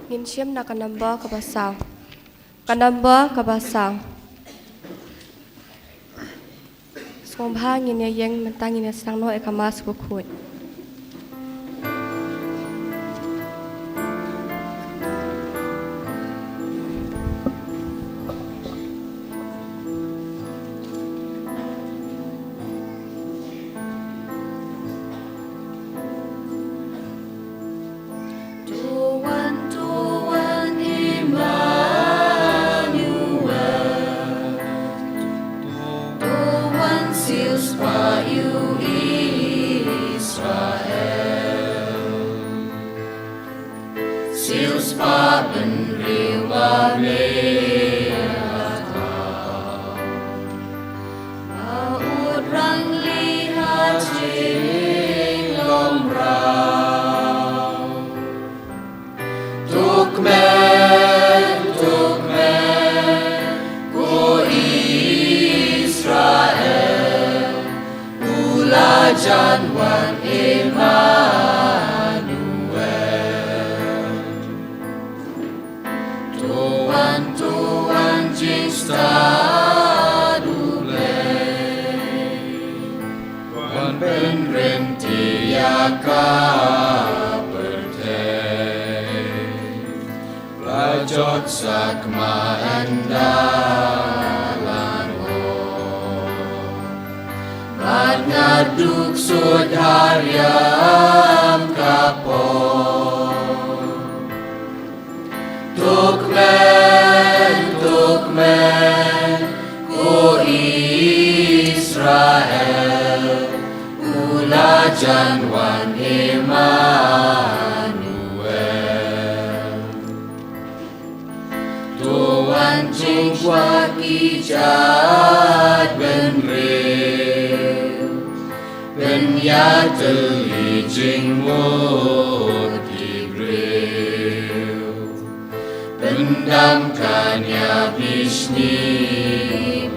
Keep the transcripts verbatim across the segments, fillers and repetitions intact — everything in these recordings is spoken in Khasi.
Ngin shim na ka number kaba saw. Ka number kaba saw. Sngewbha ngin ïa ïeng mynta, ngin ïa sdang noh ïa ka Mass bakhuid. To wan, to wan, Emmanuel. To wan, sils ba ïa u Israel. Sils ba bynriew ba mei. Ba u rang li ha jinglong rau. To kmen, to kmen, ko Israel, u la jan wan Emmanuel. To wan, to wan jingstad U Blei. Wan pynryntih ïa ka pyrthei. La jot sakma ynda la noh. Bad nga duk sut ha riam ka por. To kmen, to kmen, ko Israel, u la jan wan Emmanuel. To wan jingkwah ki jaitbynriew, pynïatylli jingmut ki briew. Pyndam ka nia bishni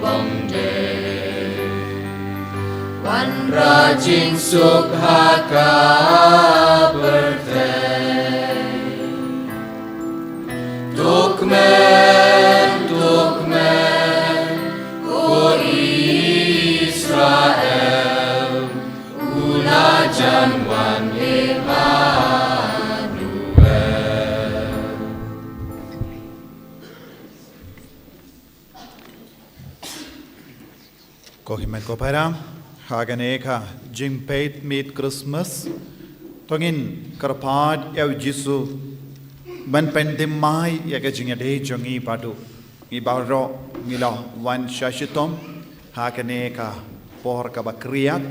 bymdei. Wanrah jingsuk ha ka pyrthei. To kmen, to kmen, ko Israel, u la jan wan Emmanuel. Ko hynmen ko para, ha kane ka jingpeit miet Christmas, to ngin kyrpad ïa u Jisu ban pynthymmai ïa ka jingïadei jong ngi bad u. Ngi baroh ngi la wan sha shitom ha kane ka por kaba khriat,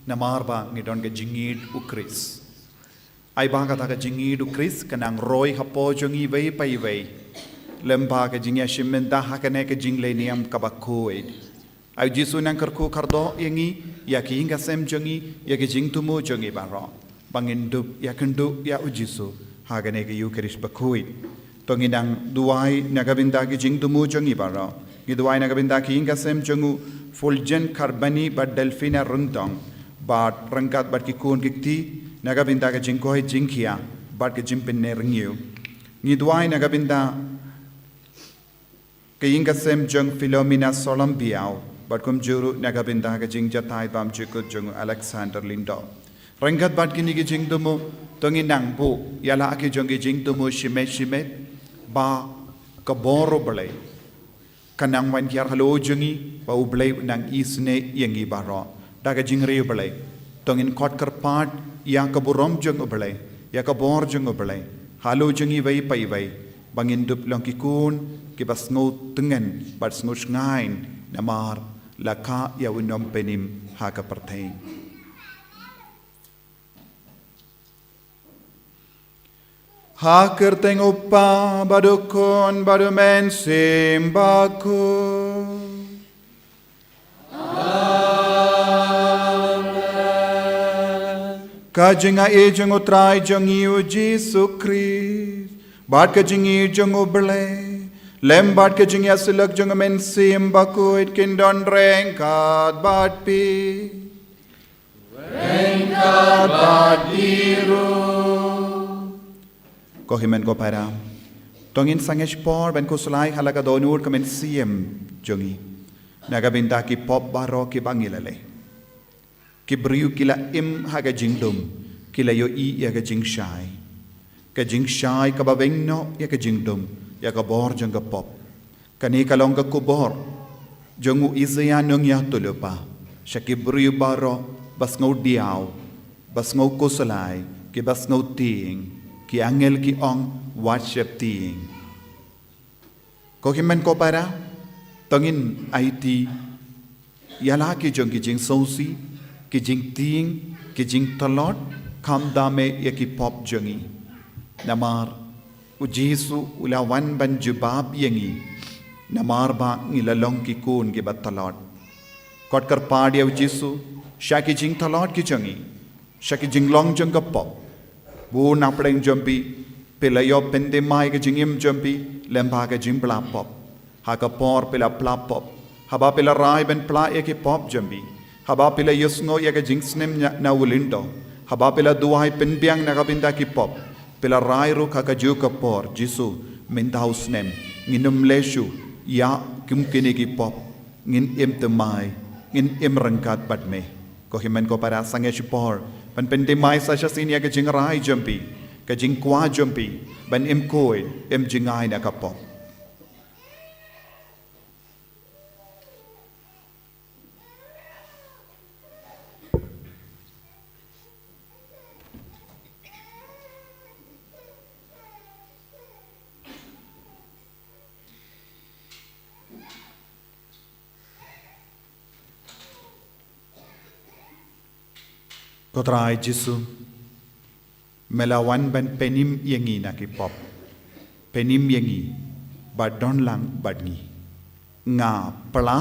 namar ba ngi don ka jingïeid u Khrist. Ai ba kata ka jingïeid u Khrist ka nang roi hapoh jong ngi iwei pa iwei. Lem bad ka jingïashim bynta ha kane ka jingleh niam kaba khuid. Ai u Jisu nang kyrkhu kyrdoh ïa ngi, ïa ki ïing ki sem jong ngi, ïa ki jingthmu jong ngi baroh. Ba ngin dup ïakynduh ïa u Jisu ha kane ka Ïukharist bakhuid. To ngin nang duwai na ka bynta ki jingthmu jong ngi baroh. Ngi duwai na ka bynta ki ïing ki sem jong u Fulgent Carbani bad Delfina Ryntong, bad ryngkat bad ki khun ki kti, na ka bynta ka jingkoit jingkhiah bad ka jingpynrngiew. Ngi duwai na ka bynta ka ïing ki sem jong Philomena Solombiao, bad kumjuh ruh na ka bynta ka jingjatai bymjukut jong u Alexander Lyngdoh. Ryngkat bad kine ki jingthmu, to ngin nang buh ïa la ki jong ki jingthmu shimet shimet, ba ka bor u Blei ka nang wan hiar halor jong ngi, ba u Blei u nang isynei ïa ngi baroh da ka jingriewblei. To ngin khot kyrpad ïa ka burom jong u Blei, ïa ka bor jong u Blei halor jong ngi iwei pa iwei, ba ngin dup long ki khun kiba sngewtngen bad sngewshngaiñ namar la kha ïa u nongpynim ha ka pyrthei. Ha ka kyrteng u Kpa bad u Khun bad u Mynsiem Bakhuid. Amen. Ka jingaiei jong u Trai jong ngi u Jisu Khrist, bad ka jingïeid jong u Blei, lem bad ka jingïasyllok jong u Mynsiem Bakhuid kin don ryngkat bad phi. Ryngkat bad phi ruh. Ko hynmen ko para, to ngin sangeh por ban khuslai ha la ka dohnud ka mynsiem jong ngi na ka bynta ki pop baroh kiba ngi la leh. Ki briew ki la im ha ka jingdum, ki la ïohi ïa ka jingshai. Ka jingshai kaba weng noh ïa ka jingdum, ïa ka bor jong ka pop. Kane ka long ka khubor jong u Isaïah nongïathuhlypa sha ki briew baroh ba sngew diaw, ba sngew khuslai, kiba sngew tieng. Ki angel ki ong, wat sheptieng. Ko hynmen ko para, to ngin aiti ïa la ki jong ki jingsngewsih, ki jingtieng, ki jingtlot, khamtam eh ïa ki pop jong ngi. Namar u Jisu u la wan ban jubab ïa ngi, namar ba ngi la long ki khun kiba tlot. Kot kyrpad ïa u Jisu sha ki jingtlot ki jong ngi, sha ki jinglong jong ka pop. Bun na pdeng jong phi, phi la ïoh pynthymmai ka jingim jong phi lyngba ka jingpla pop. Ha ka por phi la pla pop, haba phi la rai ban pla ïa ki pop jong phi, haba phi la ïohsngew ïa ka jingsnem na, na u lyngdoh, haba phi la duwai pynbiang na ka bynta ki pop, phi la rai ruh ha kajuh ka por, Jisu, mynta u snem ngin ym leh shuh ïa kum kine ki pop. Ngin im thymmai, ngin im ryngkat bad me. Ko hynmen ko para, sangeh por ban pynthymmai sa shisien ïa ka jingrai jong phi, ka jingkwah jong phi ban im khuid, im jngai na ka pop. Ko Trai Jisu, me la wan ban pynim ïa ngi na ki pop. Pynim ïa ngi, bad don lang bad ngi. Nga pla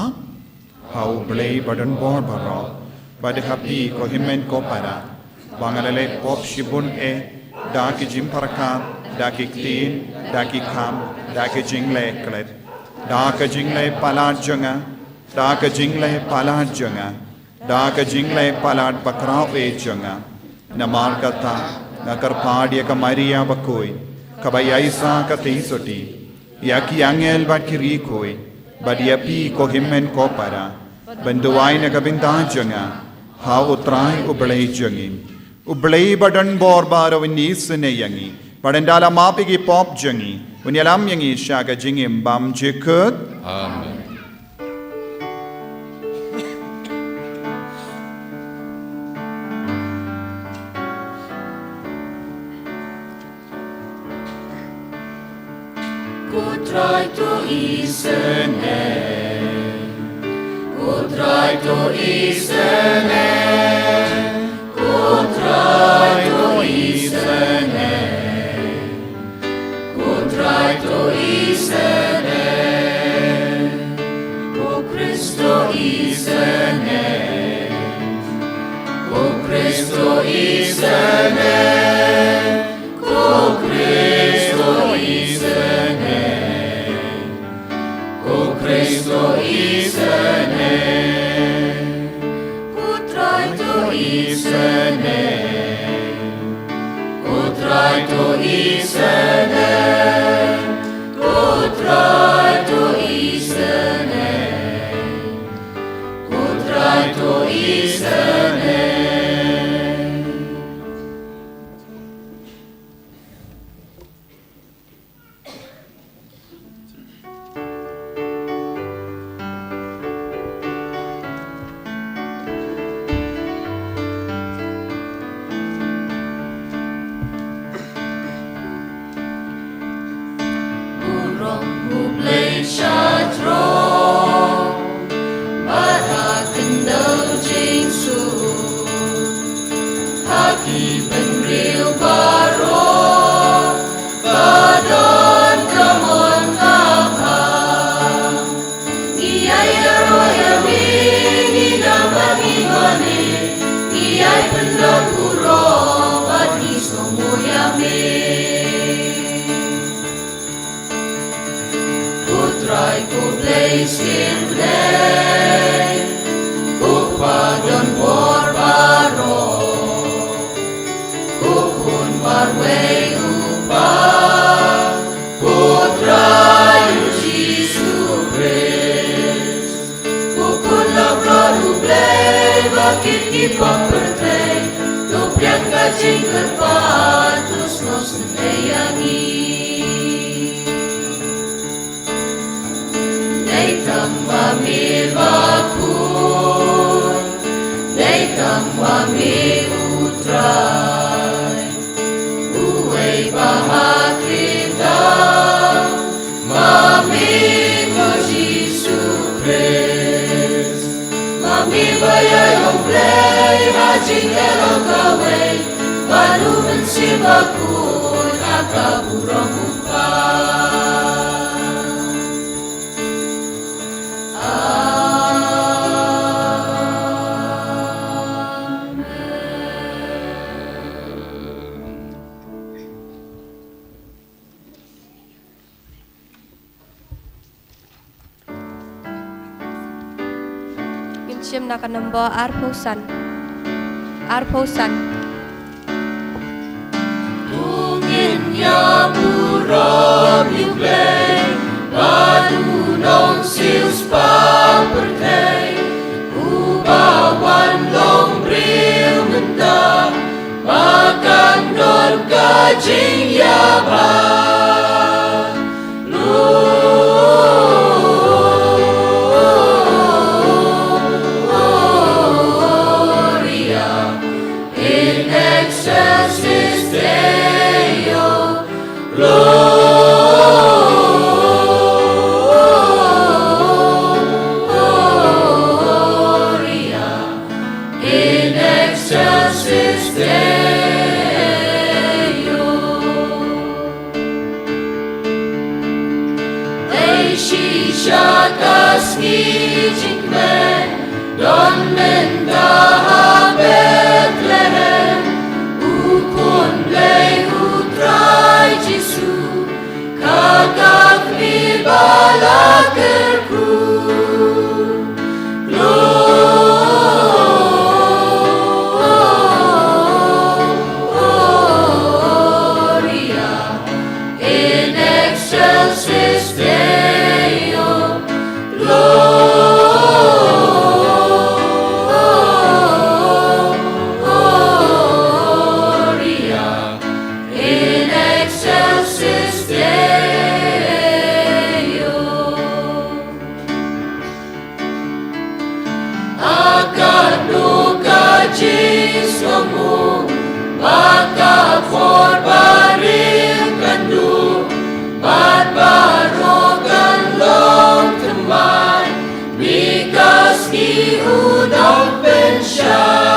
ha U Blei ba don bor baroh, bad ha phi ko hynmen ko para, ba nga la leh pop shibun eh, da ki jingpyrkhat, da ki ktien, da ki kam, da ki jingleh klet, da ki jingleh palat jong nga, da ki jingleh palat jong nga, da ki jingleh palat bakhraw eh jong nga. Namar kata, nga kyrpad ïa ka Maria bakhuid, kaba ïaisah ka tei sotti, ïa ki angel bad ki riewkhuid, bad ïa phi ko hynmen ko para, ban duwai na ka bynta jong nga ha U Trai U Blei jong ngi. U Blei ba don bor baroh un isynei ïa ngi, bad un da la map ïa ki pop jong ngi, un ïalam ïa ngi sha ka jingim bymjukut. Amen. Ko Trai to isynei. Ko Trai to isynei. Ko Trai to isynei. Ko Trai to isynei. Ko Khrist to isynei. Ko Khrist to isynei. Ko Khrist to isynei. Ko Khrist to isynei. Ko Trai to isynei. Ko Trai to isynei. Ko Trai to isynei. Ko Trai to isynei. Burom U Blei sha jrong, bad ha khyndew jingsuk, ha ki bynriew baroh ba don ka mon ka pha. Ngi ïaroh ïa me, ngi dang bad ngi mane, ngi ïai pynlong burom bad ngi sngewnguh ïa me. Ko Trai ko Blei Symblein, ko Kpa don bor baroh, ko Khun marwei U Kpa. Ba pyrthei, to pdiang ka jingkyrpad, to sngewsynei ïa ngi. Dei tang ma me ba khuid, dei tang ma me u Trai. Uwei ba ha khlieh tang ma me ko Jisu Khrist. Ma me ba ïa long Blei ha jingïalong kawei bad U Mynsiem Bakhuid ha ka burom U Kpa. Amen. Ngin shim na ka nombor arphew san. Arphew san. To ngin ïa burom ïa U Blei bad U Nongsiewspah pyrthei, uba wan long briew mynta, ba kan don ka jingïabha. Gloria in excelsis Deo. Gloria in excelsis Deo. Dei shisha ka sngi jingkmen, don mynta ha Bethlehem, U Khun Blei U Trai Jisu, ka khmih ba la kyrkhu. Gloria in excelsis Deo. Gloria in excelsis Deo. Ha katno ka jingsngewnguh, ba ka por barim kan duh, bad baroh kan long thymmai, mih ka sngi u dang pynshai.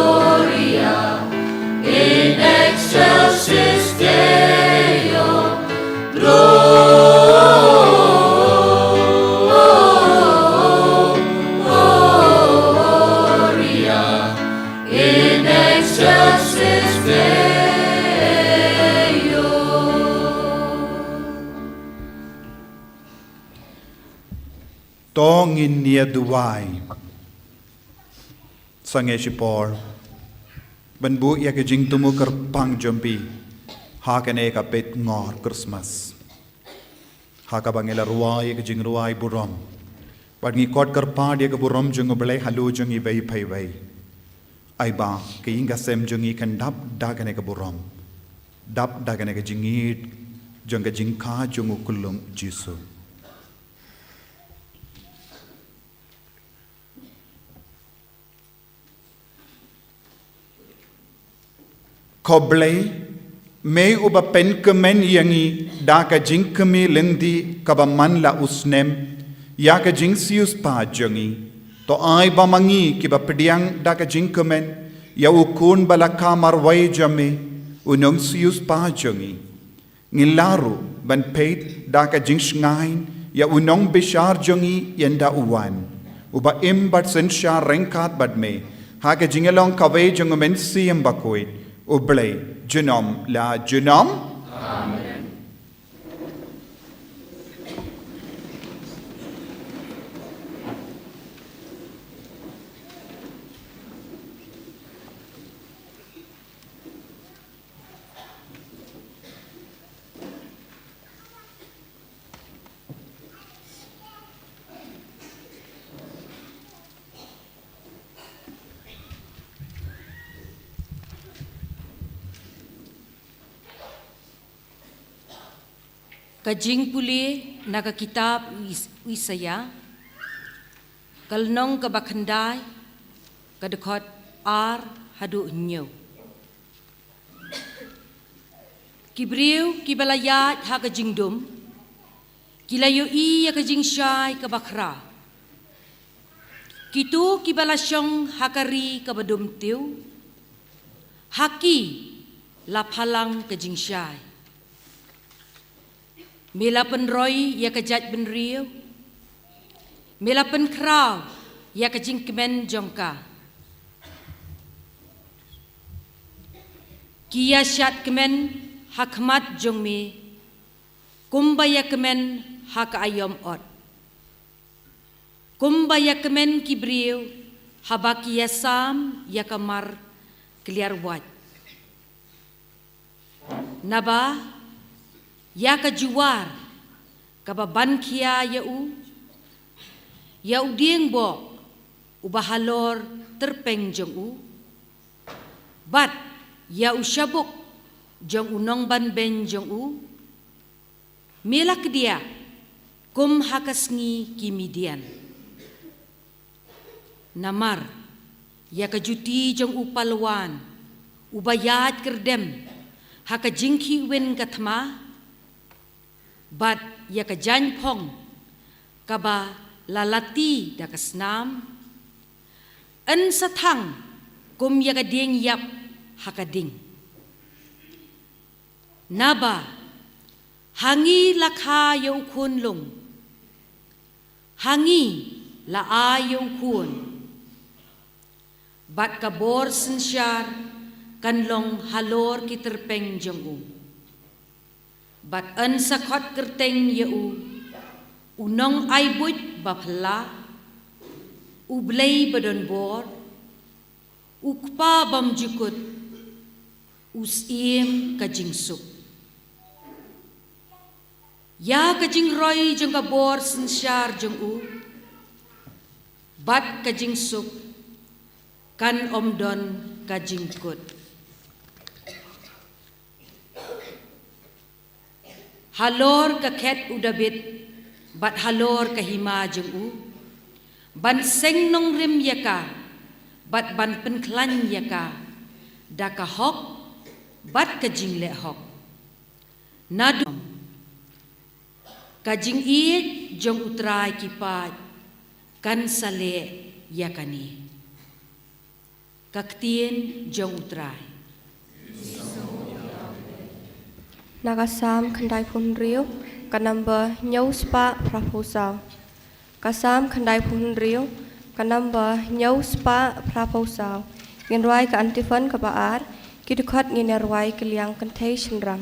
Gloria in excelsis Deo. Gloria in excelsis Deo. To ngin ïa duwai. Sangeh shipor ban buh ïa ka jingthmu kyrpang jong phi ha kane ka peit ngor Christmas, ha kaba ngi la rwai ïa ka jingrwai burom, bad ngi khot kyrpad ïa ka burom jong U Blei halor jong ngi iwei pa iwei. Ai ba ka ïing ka sem jong ngi kan dap da kane ka burom, dap da kane ka jingïeit jong ka jingkha jong U Khunlung Jisu. Ko Blei, me uba pynkmen ïa ngi da ka jingkmie lynti kaba man la u snem ïa ka jingsiewspah jong ngi, to ai ba ma ngi kiba pdiang da ka jingkmen ïa U Khun ba la kha marwei jong me, U Nongsiewspah jong ngi, ngin lah ruh ban peit da ka jingshngaiñ ïa U Nongbishar jong ngi ynda u wan, uba im bad synshar ryngkat bad me ha ka jingïalong kawei jong U Mynsiem Bakhuid, U Blei junom la junom. Amen. Ka jingpule na ka kitab u Is-, u Isaïah, ka lynnong kaba khyndai, ka dkhot ar haduh hynñiew. Ki briew kiba la ïaid ha ka jingdum, ki la ïohi ïa ka jingshai kaba khraw. Kito kiba la shong ha ka ri kaba dum tiew, ha ki la phalang ka jingshai. Me la pynroi ïa ka jaitbynriew, me la pynkhraw ïa ka jingkmen jong ka. Ki ïa shad kmen ha khmat jong me, kumba ïa kmen ha ka aïom ot. Kumba ïa kmen ki briew haba ki ïa sam ïa ka mar kliar wait. Naba ïa ka juar kaba ban khia ïa u, ïa u dieng bok uba halor tyrpeng jong u, bad ïa u shabuk jong u nongbanbeiñ jong u, me la kdiah kum ha ka sngi ki Midian. Namar ïa ka juti jong u palwan uba ïaid kyrdem ha ka jingkhih win ka thma, bad ïa ka jaiñphong kaba la lati da ka snam, yn sa thang kum ïa ka dieng ïap ha ka ding. Naba ha ngi la kha ïa u khunlung, ha ngi la ai ïa u khun, bad ka bor synshar kan long halor ki tyrpeng jong u. Bad yn sa khot kyrteng ïa u, u nongai buit ba phylla, u Blei ba don bor, u Kpa bymjukut, u Syiem ka jingsuk. Ïa ka jingroi jong ka bor synshar jong u, bad ka jingsuk, kan ym don ka jingkut. Halor ka khet u Dabid, bad halor ka hima jong u, ban seng nongrim ïa ka, bad ban pynkhlaiñ ïa ka da ka hok bad ka jingleh hok. Naduh ka jingïeit jong U Trai ki paid kan sa leh ïa kane. Ka ktien jong U Trai. Na ka Salm khyndai phew hynriew, ka number hynñiew spah phra phew saw. Ka Salm khyndai phew hynriew, ka number hynñiew spah phra phew saw. Ngin rwai ka antiphon kaba ar, ki dkhot ngin ïa rwai kylliang kynthei shynrang.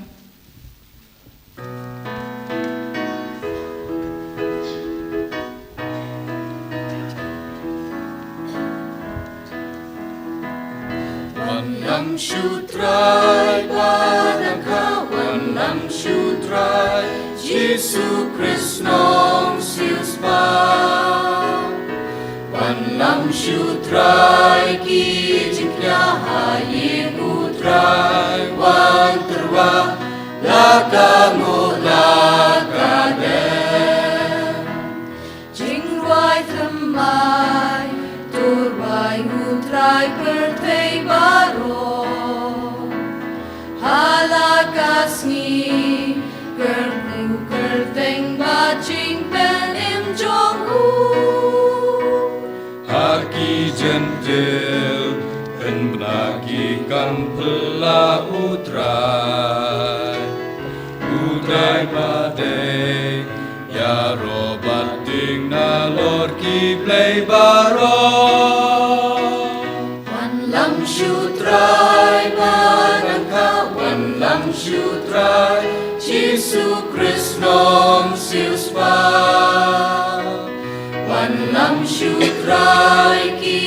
Wanlam sha U Trai, ba dang kha, wanlam sha U Trai, Jisu Khrist nong siewspah. Wanlam sha U Trai, ki jingkñia ha ïing U Trai, wan tyrwa, la ka nguh la ka dem. Jingrwai thymmai, to rwai U Trai pyrthei baroh. Ha la ka sngi, kyrkhu kyrteng bad jingpynim jong u. Ha ki Jentil, pynbna ki kam phylla U Trai. U Trai madei, ïaroh bad dieng nalor ki blei baroh. Wanlam sha U Trai, ba dang kha, wanlam sha U Trai, Jisu Khrist nong siewspah. Wanlam sha U Trai, ki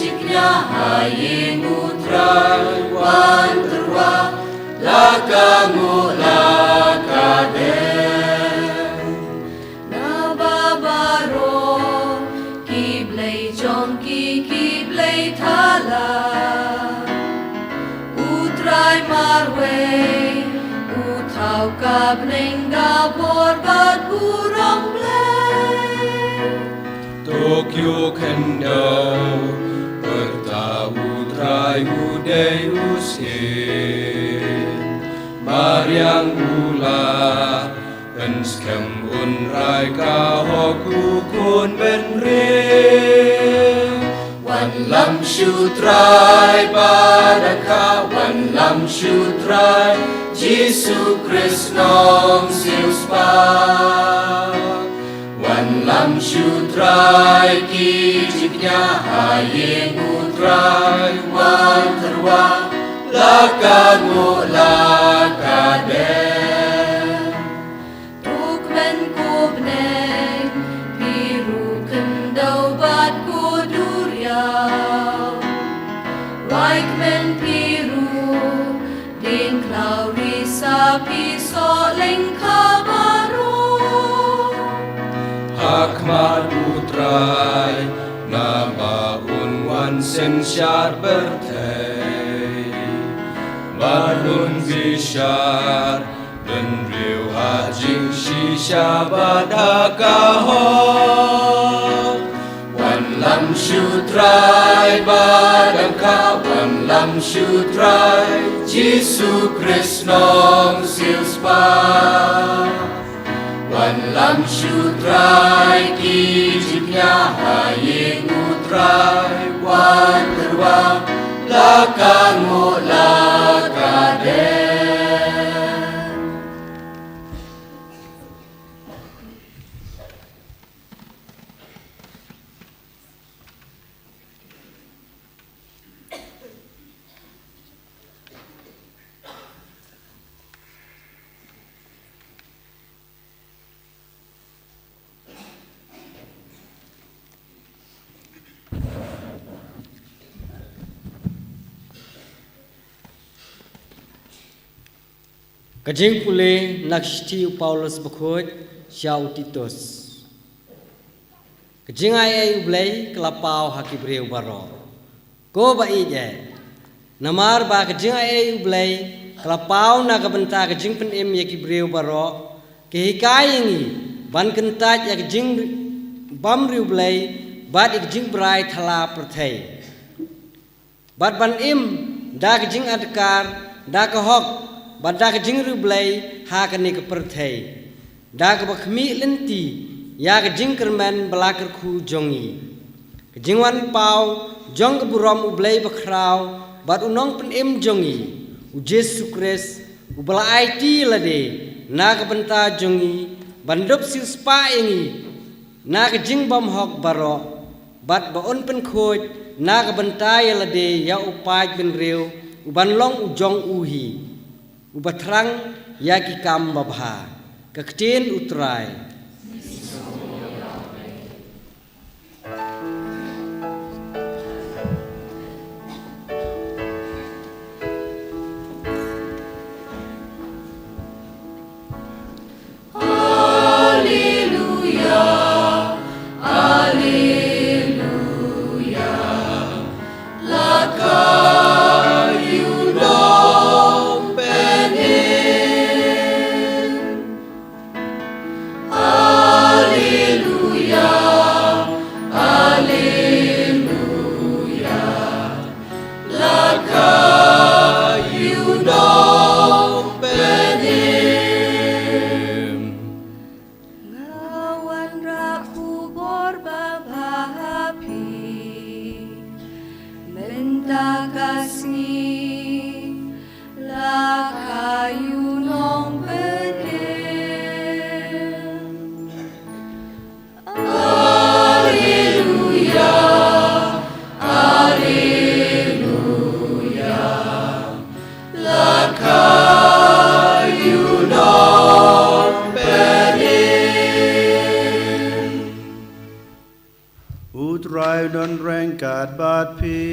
jingkñia ha ïing U Trai, wan tyrwa, la ka nguh la ka dem. Naba baroh ki blei jong ki, ki blei thala. U Trai marwei, u thaw Bneng da bor bad burom Blei. To kiew khyndew, pyrta U Trai u dei u sien. Mariang u la pynskhem un rai ka hok u khun bynriew. Wanlam sha U Trai bad kha, wanlam sha U Trai Jisu Khrist Nongsiewspah. Wanlam sha U Trai ki jingkñia ha ïing U Trai, wan tyrwa la ka nguh la ka dei. To kmen ko bneng, phi ruh khyndew bad ko duriaw. Wai kmen phi ruh, dien khlaw risa phi soh lyngkha baroh. Ha khmat U Trai, naba un wan synshar pyrthei. Bad un bishar bynriew ha jingshisha bad ha ka hok. Wanlam sha U Trai bad kha, wanlam sha U Trai Jisu Khrist Nongsiewspah. Wanlam sha U Trai ki jingkñia ha ïing U Trai, wan tyrwa la ka nguh la ka dei. Ka jingpule na ka shithi u Paulus bakhuid sha u Titus. Ka jingai ei u Blei ka la paw ha ki briew baroh. Ko ba ïeit eh. Namar ba ka jingai ei u Blei ka la paw na ka bynta ka jingpynim ïa ki briew baroh, ka hikai ïa ngi ban kyntait ïa ka jingbymriewblei bad ïa ka jingbrai thala pyrthei. Bad ban im da ka jingadkar, da ka hok, bad da ka jingriewblei ha kane ka pyrthei, da kaba khmih lynti ïa ka jingkyrmen ba la kyrkhu jong ngi. Ka jingwan paw jong ka burom U Blei bakhraw bad U Nongpynim jong ngi, U Jisu Khrist, uba la aiti ïa lade na ka bynta jong ngi, ban dup siewspah ïa ngi na ka jingbymhok baroh, bad ba un pynkhuid na ka bynta ïa lade ïa u paid bynriew uban long u jong u hi, uba thrang ïa ki kam babha. Ka ktien U Trai. Alleluia, alleluia. La ka ïoh nongpynim. Alleluia, alleluia. La ka ïoh nongpynim. Nga wanrah khubor babha ha phi mynta ka sngi, la ka ïoh nongpynim. Alleluia, alleluia. La ka ïoh nongpynim. U Trai un don ryngkat bad phi.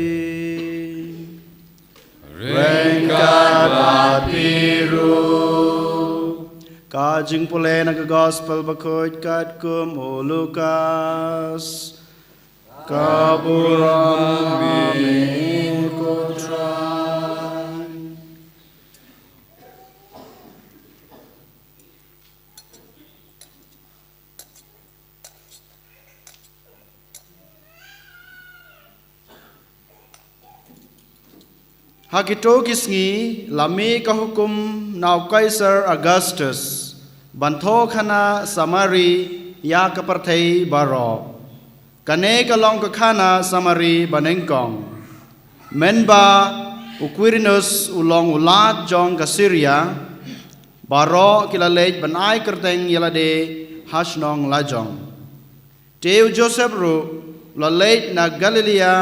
Ryngkat bad phi ruh. Ka jingpule na ka Gospel bakhuid katkum u Lukas. Ka burom ïa me ko Trai. Ha kito ki sngi la mih ka hukum na u Kaisar Augustus ban thoh khana Samari ïa ka pyrthei baroh. Kane ka long ka khana Samari banyngkong. Mynba u Quirinus u long u lat jong ka Syria, baroh ki la leit ban ai kyrteng ïa lade ha shnong lajong. Te u Joseph ruh u la leit na Galilaïa,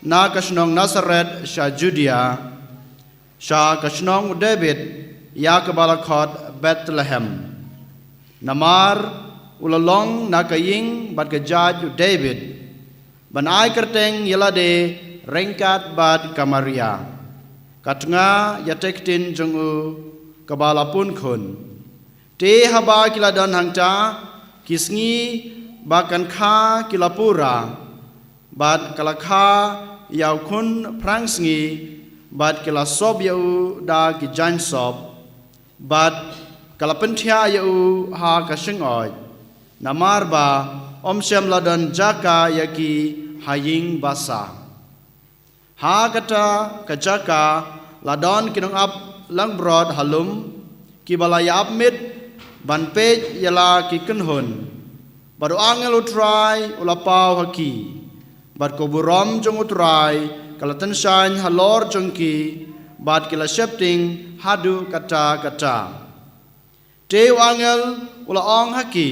na ka shnong Nazareth sha Judaïa, sha ka shnong u David, ïa kaba la khot Bethlehem. Namar u la long na ka ïing bad ka jait u David, ban ai kyrteng ïa lade ryngkat bad ka Maria, ka tnga ïatei ktien jong u kaba la pun khun. Te haba ki la don hangta, ki sngi ba kan kha ki la pura, bad ka la kha ïa u khun phrang sngi, bad ki la sop ïa u da ki jaiñ sop, bad ka la pynthiah ïa u ha ka shyngoid. Namar ba ym shym la don jaka ïa ki ha ïing basa. Ha kata ka jaka la don ki nongap langbrot ha lum, kiba la ïa-ap miet ban peit ïa la ki kynhun. Bad u angel u Trai u la paw ha ki, bad ka burom jong u Trai ka la tyngshaiñ halor jong ki, bad ki la sheptieng haduh katta katta. Te u angel u la ong ha ki,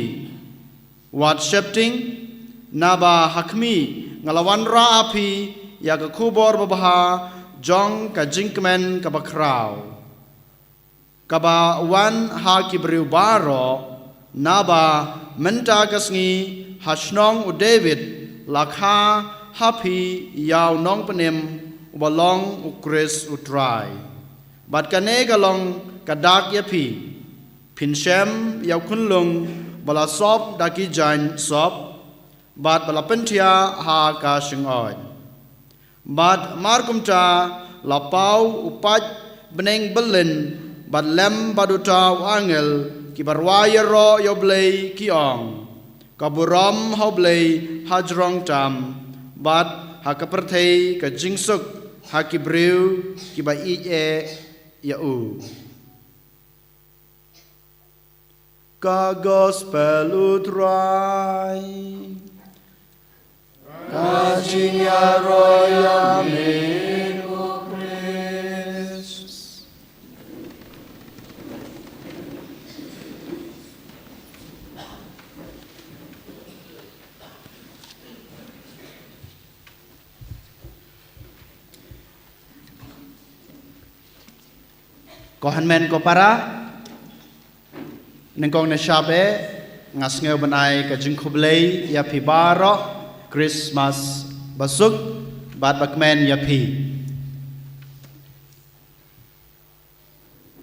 wat sheptieng, naba ha khmih nga la wanrah ha phi ïa ka khubor babha jong ka jingkmen kaba khraw, kaba wan ha ki briew baroh. Naba mynta ka sngi ha shnong u David la kha ha phi ïa u nongpynim uba long u Khrist u Trai. Bad kane ka long ka dak ïa phi, phin shem ïa u khunlung ba la sop da ki jaiñ sop, bad ba la pynthiah ha ka shyngoid. Bad markumta la paw u paid bneng byllien, bad lem bad uta u angel, kiba rwai ïaroh ïa u Blei, ki ong, ka burom ha u Blei hajrong tam, bad ha ka pyrthei ka jingsuk ha ki briew kiba ïeit eh ïa u. Ka Gospel u Trai. Ka jingïaroh ïa me ko Khrist. Ko hynmen ko para, nyngkong ne shap eh, nga sngew ban ai ka jingkhublei ïa phi baroh, Christmas basuk bad bakmen ïa phi.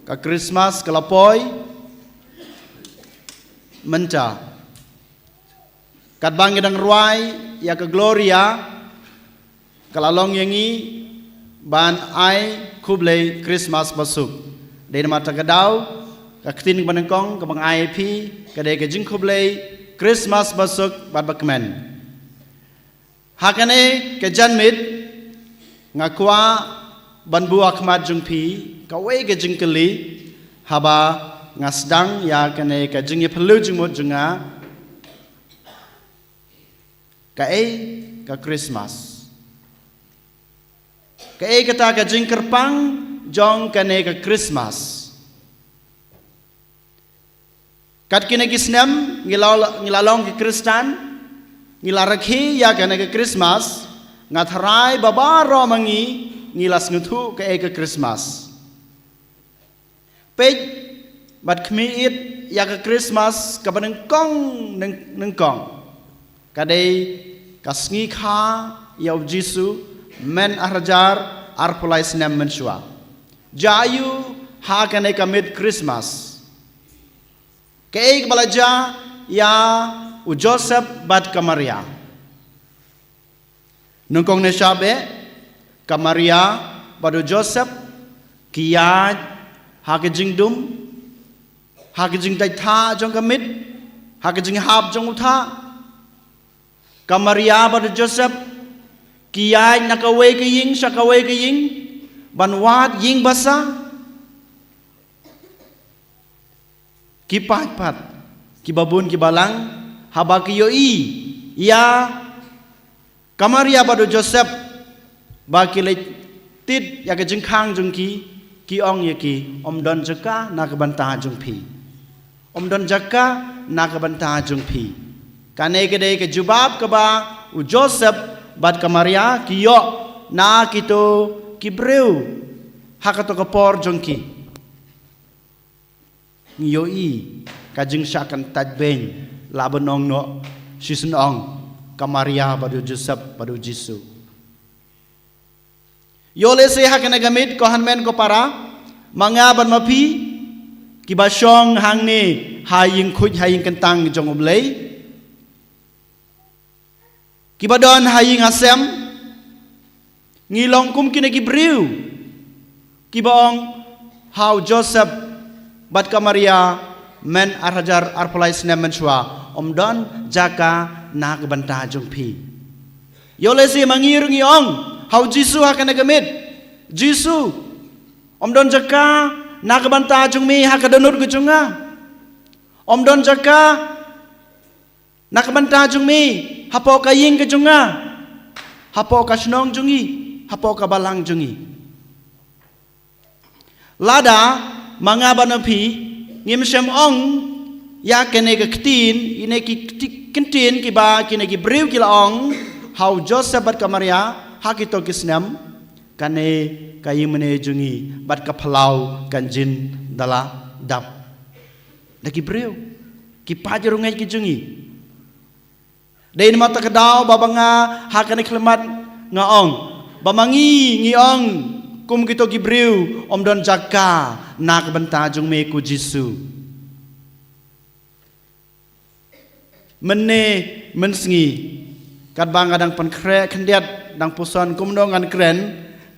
Ka Christmas ka la poi mynta. Katba ngi dang rwai ïa ka Gloria, ka la long ïa ngi ban ai khublei Christmas basuk. Dei namar kata ka daw, ka ktien banyngkong kaba nga ai ïa phi ka dei ka jingkhublei Christmas basuk bad bakmen. Ha kane ka janmiet nga kwah ban buh ha khmat jong phi kawei ka jingkylli, haba nga sdang ïa kane ka jingïaphylliew jingmut jong nga. Kaei ka Christmas? Kaei kata ka jingkyrpang jong kane ka Christmas? Kat kine ki snem ngi la, ngi la long ki Khristan, ngi la rakhe ïa kane ka Christmas, nga tharai ba baroh ma ngi ngi la sngewthuh kaei ka Christmas. Peit bad khmih ïa ka Christmas kaba nyngkong, nyng-, nyngkong. Ka dei ka sngi kha ïa u Jisu, mynta ar hajar arphew lai snem mynshuwa. Jia aïu ha kane ka miet Christmas? Kaei kaba la jia ïa u Joseph bad ka Maria? Nyngkong ne shap eh, ka Maria bad u Joseph ki ïaid ha ka jingdum, ha ka jingdait thah jong ka miet, ha ka jinghap jong u thah. Ka Maria bad u Joseph ki ïaid na kawei ka ïing sha kawei ka ïing, ban wad ïing basa. Ki paid pat, ki babun ki balang, haba ki ïohi ïa ka Maria bad u Joseph ba ki leit tied ïa ka jingkhang jong ki, ki ong ïa ki, ym don jaka na ka bynta jong phi. Ym don jaka na ka bynta jong phi. Kane ka dei ka jubab kaba u Joseph bad ka Maria ki ïoh na kito ki briew ha kato ka por jong ki. Ngi ïohi ka jingshah kyntait beiñ, la ban ong noh shisien ong, ka Maria bad u Joseph bad u Jisu. Ïoh lehse ha kane ka miet, ko hynmen ko para, ma nga bad ma phi, kiba shong hangne ha ïing khuid ha ïing kyntang jong U Blei, kiba don ha ïing ha sem, ngi long kum kine ki briew kiba ong ha u Joseph bad ka Maria, men ar hajar arphew lai snem mynshuwa, ym don jaka na ka bynta jong phi. Ïoh lehse ma ngi ruh ngi ong ha u Jisu ha kane ka miet, Jisu, ym don jaka na ka bynta jong me ha ka dohnud ka jong nga. Ym don jaka na ka bynta jong me hapoh ka ïing ka jong nga, hapoh ka shnong jong ngi, hapoh ka balang jong ngi. Lada ma nga bad ma phi ngim shym ong ïa kine ki ktien, ïa kine ki kti-, ktien kiba kine ki briew ki la ong ha u Joseph bad ka Maria ha kito ki snem, kane ka ïingmane jong ngi bad ka phyllaw kan jin da la dap. Da ki briew, ki paid rungeit ki jong ngi. Dei namar kata ka daw ba, ba nga ha kane ka khyllipmat nga ong ba ma ngi ngi ong kum kito ki briew, ym don jaka na ka bynta jong me ko Jisu. Mynne mynsngi, katba nga dang pynkhreh khyndiat, dang puson kumno ngan kren,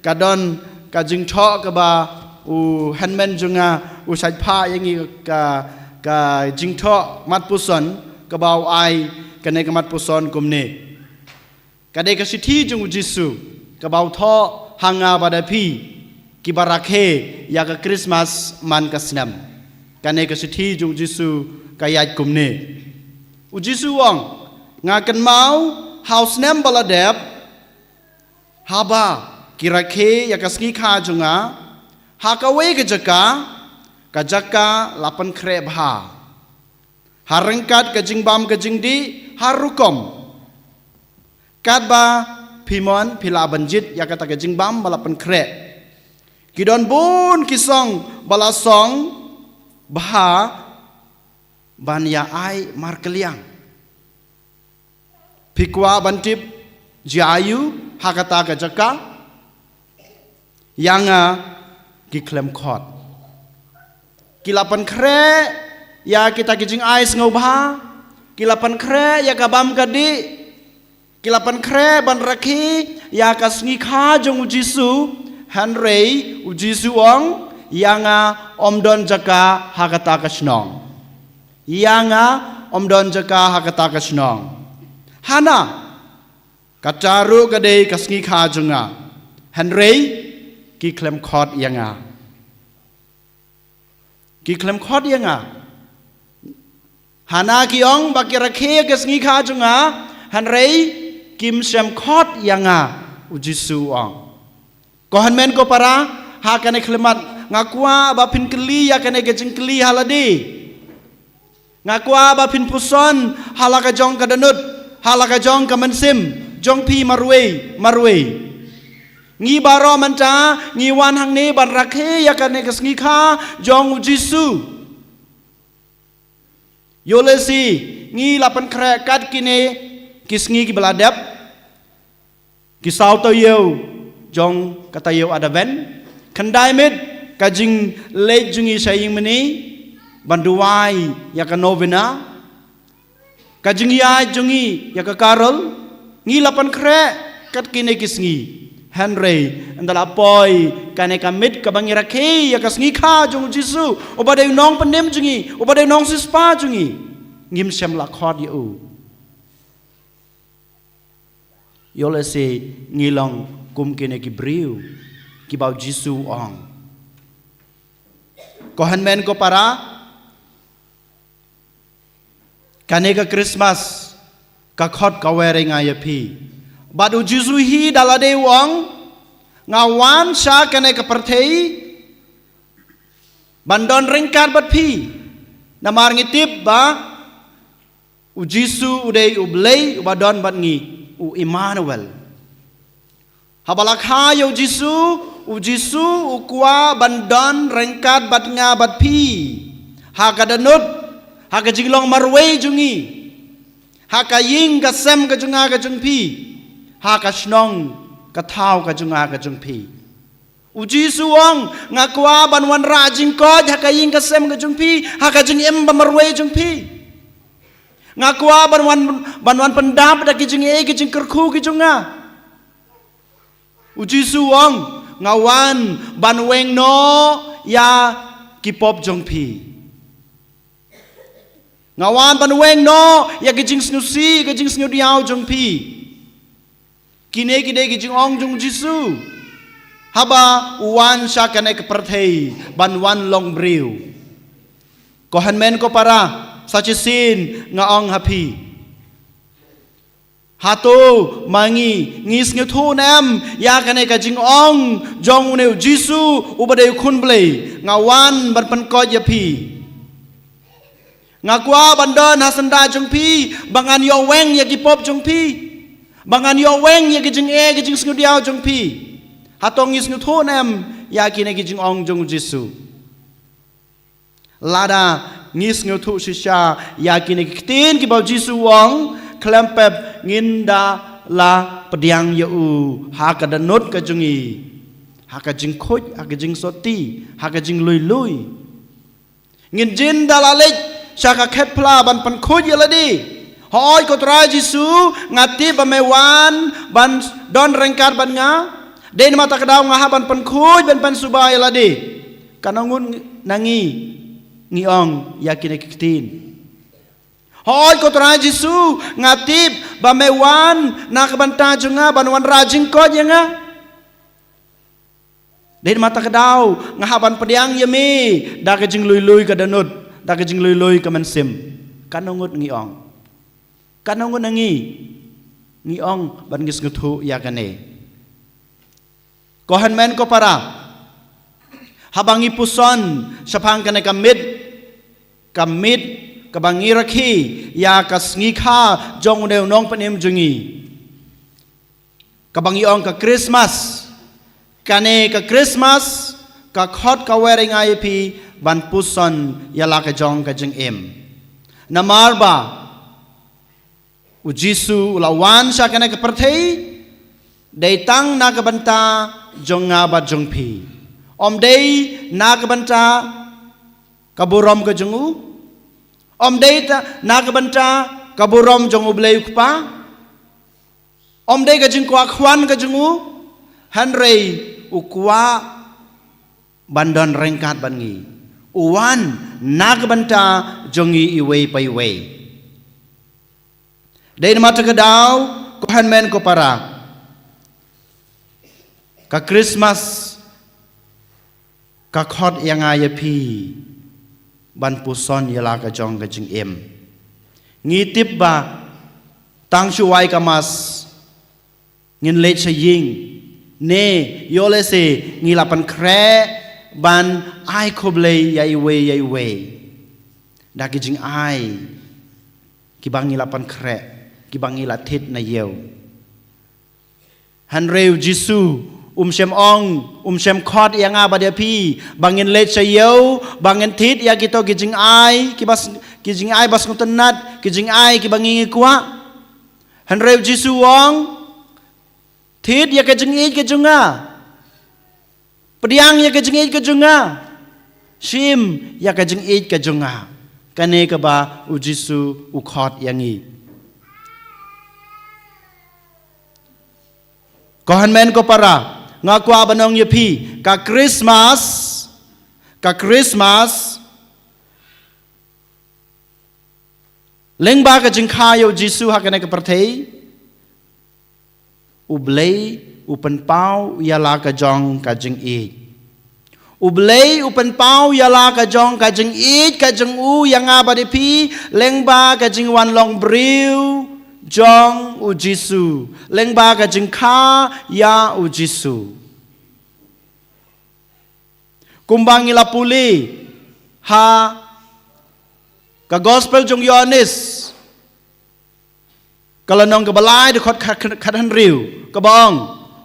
ka don ka jingthoh kaba u hynmen jong nga u shait phah ïa ngi, ka, ka jingthoh mat puson kaba u ai kane ka mat puson kumne. Ka dei ka shithi jong u Jisu kaba u thoh ha nga bad ha phi kiba rakhe ïa ka Krismas man ka snem. Kane ka shithi jong u Jisu ka ïaid kumne. U Jisu u ong, nga kynmaw ha u snem ba la dep, haba ki rakhe ïa ka sngi kha jong nga ha kawei ka jaka, ka jaka la pynkhreh bha ha ryngkat ka jingbam ka jingdih har rukom. Katba phi mon phi lah ban jied ïa kata ka jingbam ba la pynkhreh, ki don bun ki song ba la song bha ban ïa ai markylliang. Phi kwah ban tip jia aiu ha kata ka jaka? Ïa nga ki khlem khot. Ki la pynkhreh ïa kita ki jingai sngewbha, ki la pynkhreh ïa ka bam ka dih, ki la pynkhreh ban rakhe ïa ka sngi kha jong u Jisu, hynrei u Jisu u ong, ïa nga ym don jaka ha kata ka shnong. Ïa nga ym don jaka ha kata ka shnong. Hana, kata ruh ka dei ka sngi kha jong nga, hynrei ki khlem khot ïa nga. Ki khlem khot ïa nga. Hana ki ong ba ki rakhe ka sngi kha jong nga, hynrei kim shym khot ïa nga, u Jisu u ong. Ko hynmen ko para, ha kane ka khyllipmat nga kwah ba phin kylli ïa kane ka jingkylli ha lade. Nga kwah ba phin puson ha la ka jong ka dohnud, ha la ka jong ka mynsiem jong phi marwei marwei. Ngi baroh mynta ngi wan hangne ban rakhe ïa kane ka sngi kha jong u Jisu. Ïoh lehse ngi la pynkhreh kat kine ki sngi kiba la dep, ki saw taïew jong ka taïew Advent. Khyndai miet ka jingleit jong ngi sha ïingmane ban duwai ïa ka novena, ka jingïaid jong ngi ïa ka carol. Ngi la pynkhreh kat kine ki sngi, hynrei ynda la poi kane ka miet kaba ngi rakhe ïa ka sngi kha jong u Jisu, uba dei u nongpynim jong ngi, uba dei u nongsiewspah jong ngi, ngim shym la khot ïa u. Ïoh lehse ngi long kum kine ki briew kiba u Jisu u ong. Ko hynmen ko para, kane ka Christmas, ka khot ka wer ïa nga ïa phi. Bad u Jisu hi da lade u ong, nga wan sha kane ka pyrthei, ban don ryngkat bad phi. Namar ngi tip ba, u Jisu u dei u Blei, uba don bad ngi, u Immanuel. Haba la kha ïa u Jisu, u Jisu u kwah ban don ryngkat bad nga bad phi. Ha ka dohnud, ha ka jinglong marwei jong ngi. Ha ka ïing ka sem ka jong nga ka jong phi. Ha ka shnong ka thaw ka jong nga ka jong phi. U Jisu u ong, nga kwah ban wanrah jingkoit, ha ka ïing ka sem ka jong phi, ha ka jingim ba marwei jong phi. Nga kwah ban wan, ban wan pyndap da ki jingeh, ki jingkyrkhu ki jong nga. U Jisu u ong, nga wan ban weng noh ïa ki pop jong phi. Nga wan ban weng noh ïa ki jingsngewsih, ki jingsngewdiaw jong phi. Kine ki dei ki jingong jong u Jisu. Haba u wan sha kane ka pyrthei, ban wan long briew. Ko hynmen ko para, sa shisien nga ong ha phi. Hato ma ngi, ngi sngewthuh ne em ïa kane ka jingong jong une u Jisu uba dei u Khun Blei, nga wan ban pynkoit ïa phi. Nga kwah ban don ha syndah jong phi, ba ngan ïoh weng ïa ki pop jong phi. Ba ngan ïoh weng ïa ki jingeh, ki jingsngewdiaw jong phi. Hato ngi sngewthuh ne em ïa kine ki jingong jong u Jisu. Lada ngi sngewthuh shisha ïa kine ki ktien kiba u Jisu u ong, khlem pep ngin da la pdiang ïa u ha ka dohnud ka jong ngi, ha ka jingkhuid, ha ka jingsotti, ha ka jinglui lui. Ngin jin da la leit sha ka khet phla ban pynkhuid ïa lade. Hooid ko Trai Jisu, nga tip ba me wan ban don ryngkat bad nga. Dei namar kata ka daw nga hap ban pynkhuid ban pynsuba ïa lade. Katno ngut na ngi ngi ong ïa kine ki ktien. Hooid ko Trai Jisu, nga tip ba me wan na ka bynta jong nga ban wanrah jingkoit ïa nga. Dei namar kata ka daw nga hap ban pdiang ïa me da ka jinglui lui ka dohnud, da ka jinglui lui ka mynsiem. Katno ngut ngi ong. Katno ngut na ngi ngi ong ban ngi sngewthuh ïa kane. Ko hynmen ko para, haba ngi puson shaphang kane ka miet, ka miet kaba ngi rakhe ïa ka sngi kha jong une u nongpynim jong ngi, kaba ngi ong ka Christmas. Kane ka Christmas ka khot ka wer ïa nga ïa phi ban puson ïa la ka jong ka jingim. Namar ba u Jisu u la wan sha kane ka pyrthei, dei tang na ka bynta jong nga bad jong phi. Ym dei na ka bynta ka burom ka jong u. Ym dei ta, na ka bynta ka burom jong u Blei u Kpa. Ym dei ka jingkwah khwan ka jong u. Hynrei u kwah ban don ryngkat bad ngi. U wan na ka bynta jong ngi iwei pa iwei. Dei namar kata ka daw, ko hynmen ko para, ka Christmas ka khot ïa nga ïa phi ban puson ïa la ka jong ka jingim. Ngi tip ba tang shu wai ka mass ngin leit sha ïing, ne ïoh lehse ngi la pynkhreh ban ai khublei ïa iwei ïa iwei da ki jingai kiba ngi la pynkhreh, kiba ngi la thied na ïew. Hynrei u Jisu um shym ong, um shym khot ïa nga bad ïa phi ba ngin leit sha ïew, ba ngin thied ïa kito ki jingai kiba s-, ki jingai ba sngewtynnat, ki jingai kiba ngi ngi kwah. Hynrei u Jisu u ong, thied ïa ka jingïeit ka jong nga. Pdiang ïa ka jingïeit ka jong nga. Shim ïa ka jingïeit ka jong nga. Kane kaba u Jisu u khot ïa ngi. Ko hynmen ko para, nga kwah ban ong ïa phi, ka Christmas, ka Christmas, lyngba ka jingkha ïa u Jisu ha kane ka pyrthei, u Blei U pynpaw ïa la ka jong ka jingïeit. U Blei u pynpaw ïa la ka jong ka jingïeit ka jong u ïa nga bad ïa phi, lyngba ka jingwan long briew jong u Jisu, lyngba ka jingkha ïa u Jisu. Kumba ngi la pule ha ka Gospel jong Ïoannis, ka lynnong kaba lai, dkhot khat, khat, khathynriew, kaba ong,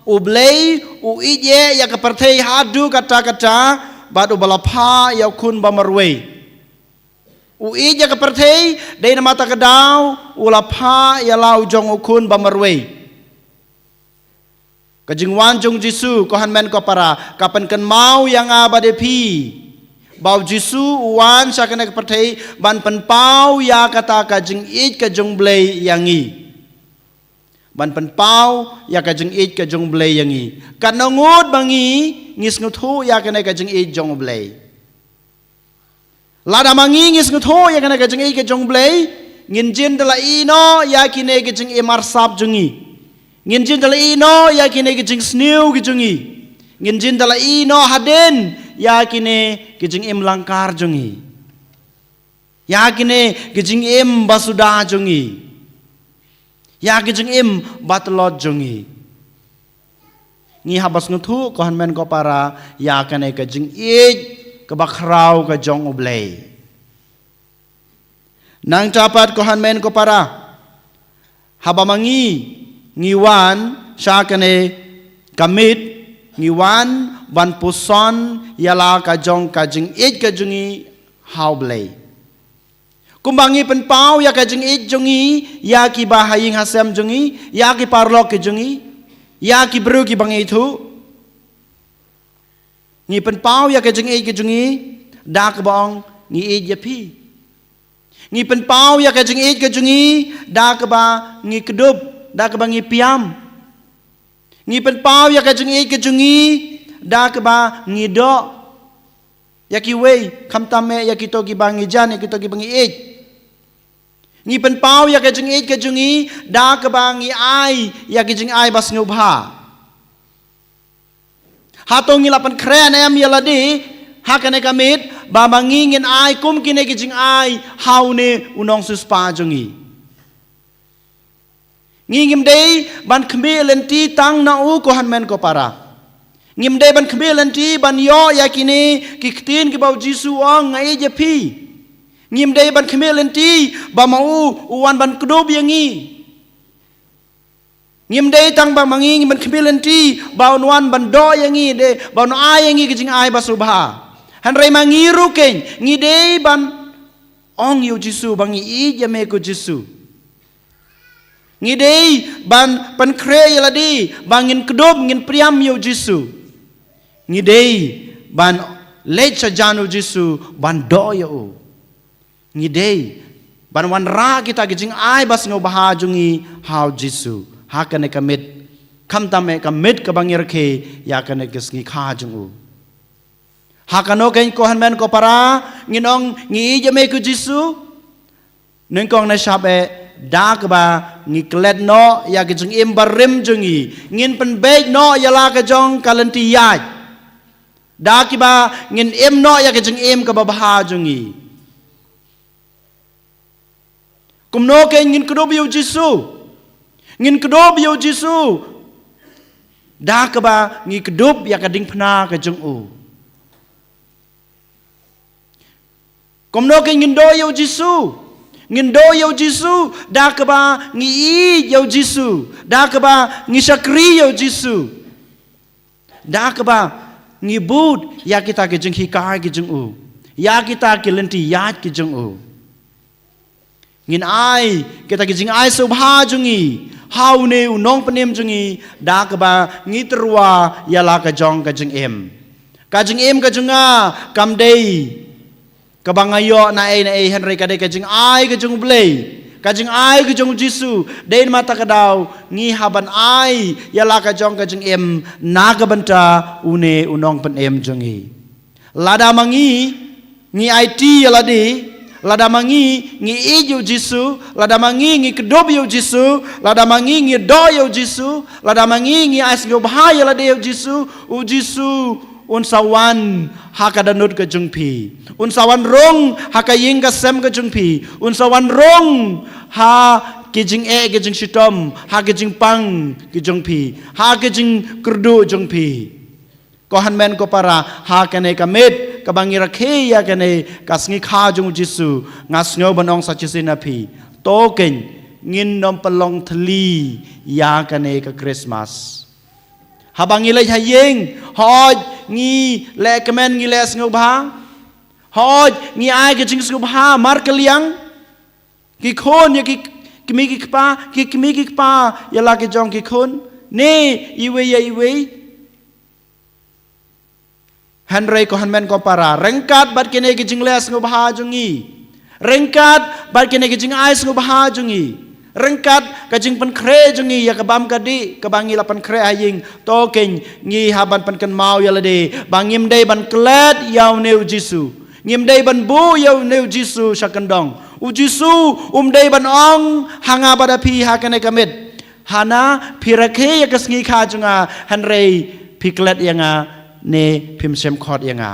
U Blei u ïeit ïa ka pyrthei haduh katta katta, bad uba la phah ïa u Khun bamarwei. U ïeit ïa ka pyrthei, dei namar kata ka daw u la phah ïa la u jong u Khun bamarwei. Ka jingwan jong u Jisu, ko hynmen ko para, ka pynkynmaw ïa nga bad ïa phi ba u Jisu u wan sha kane ka pyrthei ban pynpaw ïa kata ka jingïeit ka jong u Blei ïa ngi. Ban pynpaw ïa ka jingïeit ka jong u Blei ïa ngi. Katno ngut ba ngi, ngi sngewthuh ïa kane ka jingïeit jong u Blei. Lada ma ngi ngi sngewthuh ïa kane ka jingïeit ka jong u Blei, ngin jin da la ïehnoh ïa kine ki jingim arsap jong ngi. Ngin jin da la ïehnoh ïa kine ki jingsniew ki jong ngi. Ngin jin da la ïehnoh hadien ïa kine ki jingim langkar jong ngi. Ïa kine ki jingim ba suda jong ngi. Ïa ki jingim ba tlot jong ngi. Ngi hap ban sngewthuh, ko hynmen ko para, ïa kane ka jingïeit kaba khraw ka jong u Blei. Nangta pat, ko hynmen ko para, haba ma ngi ngi wan sha kane ka miet, ngi wan ban puson ïa la ka jong ka jingïeit ka jong ngi ha u Blei. Kumba ngi pynpaw ïa ka jingïeit jong ngi ïa kiba ha ïing ha sem jong ngi, ïa ki paralok ki jong ngi, ïa ki briew kiba ngi ithuh. Ngi pynpaw ïa ka jingïeit ka jong ngi da kaba ong ngi ïeit ïa phi. Ngi pynpaw ïa ka jingïeit ka jong ngi da kaba ngi kdup, da kaba ngi pyrshang. Ngi pynpaw ïa ka jingïeit ka jong ngi da kaba ngi doh ïa kiwei, khamtam eh ïa kito kiba ngi jan, ïa kito kiba ngi ïeit. Ngi pynpaw ïa ka jingïeit ka jong ngi da kaba ngi ai ïa ki jingai ba sngewbha. Hato ngi la pynkhreh ne em ïa lade ha kane ka miet, ba ma ngi ngin ai kum kine ki jingai ha une u nongsiewspah jong ngi? Ngi ngim dei ban khmih lynti tang na u, ko hynmen ko para. Ngim dei ban khmih lynti ban ïoh ïa kine ki ktien kiba u Jisu u ong, nga ïeit ïa phi. Ngim dei ban khmih lynti ba ma u u wan ban kdup ïa ngi. Ngim dei tang ba ma ngi ngim ban khmih lynti ba un wan ban doh ïa ngi, dei ba un ai ïa ngi ki jingai ba sngewbha. Hynrei ma ngi ruh keiñ ngi dei ban ong ïa u Jisu ba ngi ïeit ïa me, ko Jisu. Ngi dei ban pynkhreh ïa lade ba ngin kdup, ngin pyrshang ïa u Jisu. Ngi dei ban leit sha jan u Jisu ban doh ïa u. Ngi dei ban wanrah kita ki jingai ba sngewbha jong ngi ha u Jisu ha kane ka miet, khamtam eh ka miet kaba ngi rakhe ïa kane ka sngi kha jong u. Ha kano keiñ, ko hynmen ko para, ngin ong ngi ïeit ïa me, ko Jisu? Nyngkong, ne shap eh da kaba ngi klet noh ïa ki jingim barim jong ngi, ngin pynbeit noh ïa la ka jong ka lynti ïaid. Da kiba ngin im noh ïa ka jingim kaba bha jong ngi. Kumno keiñ ngin kdup ïa u Jisu? Ngin kdup ïa u Jisu da kaba ngi kdup ïa ka diengphna ka jong u. Kumno keiñ ngin doh ïa u Jisu? Ngin doh ïa u Jisu da kaba ngi ïeit ïa u Jisu, da kaba ngi shakri ïa u Jisu, da kaba ngi bud ïa kita ki jinghikai ki jong u, ïa kita ki lynti ïaid ki jong u. Ngin ai kita ki jingai sngewbha jong ngi ha une u nongpynim jong ngi da kaba ngi tyrwa ïa la ka jong ka jingim. Ka jingim ka jong nga kam dei kaba nga ïoh naei naei, hynrei ka dei ka jingai ka jong u Blei, ka jingai ka jong u Jisu. Dei namar kata ka daw ngi hap ban ai ïa la ka jong ka jingim na ka bynta une u nongpynim jong ngi. Lada ma ngi ngi aiti ïa lade Lada ma ngi ngi ïeit ïa u Jisu, lada ma ngi ngi kdup ïa u Jisu, lada ma ngi ngi doh ïa u Jisu, lada ma ngi ngi ai sngewbha ïa lade ïa u Jisu, u Jisu un sa wan ha ka dohnud ka jong phi. Un sa wan rung ha ka ïing ka sem ka jong phi. Un sa wan rung ha ki jingeh ki jingshitom, ha ki jingpang ki jong phi, ha ki jingkyrduh jong phi. Ko hynmen ko para, ha kane ka miet kaba ngi rakhe ïa kane ka sngi kha jong u Jisu, nga sngew ban ong sa shisien na phi, to kein ngin nym pynlong thylli ïa kane ka Christmas. Haba ngi leit ha ïing, hooid ngi leh kmen, ngi leh sngewbha, hooid ngi ai ka jingsngewbha markylliang. Ki khun ïa ki kmie ki kpa, ki kmie ki kpa ïa la ki jong ki khun, ne iwei ïa iwei. Hynrei ko hynmen ko para, ryngkat bad kine ki jingleh sngewbha jong ngi, ryngkat bad kine ki jingai sngewbha jong ngi, ryngkat ka jingpynkhreh jong ngi ïa ka bam ka dih kaba ngi la pynkhreh ha ïing, to kein ngi hap ban pynkynmaw ïa lade ba ngim dei ban klet ïa une u Jisu. Ngim dei ban buh ïa une u Jisu sha kyndong. U Jisu um dei ban ong ha nga bad ha phi ha kane ka miet, hana phi rakhe ïa ka sngi kha jong nga, hynrei phi klet ïa nga ne phim shym khot ïa nga.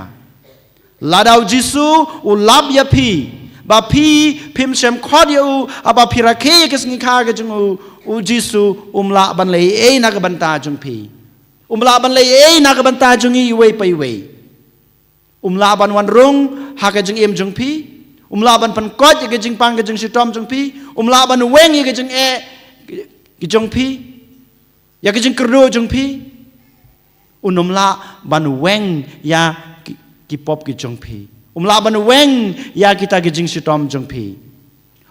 Lada u Jisu u lap ïa phi ba phi phim shym khot ïa u, haba phi rakhe ïa ka sngi kha ka jong u, u Jisu um lah ban leh ei ei na ka bynta jong phi. Um lah ban leh ei ei na ka bynta jong ngi iwei pa iwei. Um lah ban wan rung ha ka jingim jong phi. Um lah ban pynkoit ïa ka jingpang ka jingshitom jong phi. Um lah ban weng ïa ka jingeh ki jong phi, ïa ka jingkyrduh jong phi. Un um lah ban weng ïa ki, ki pop ki jong phi. Um lah ban weng ïa kita ki jingshitom jong phi.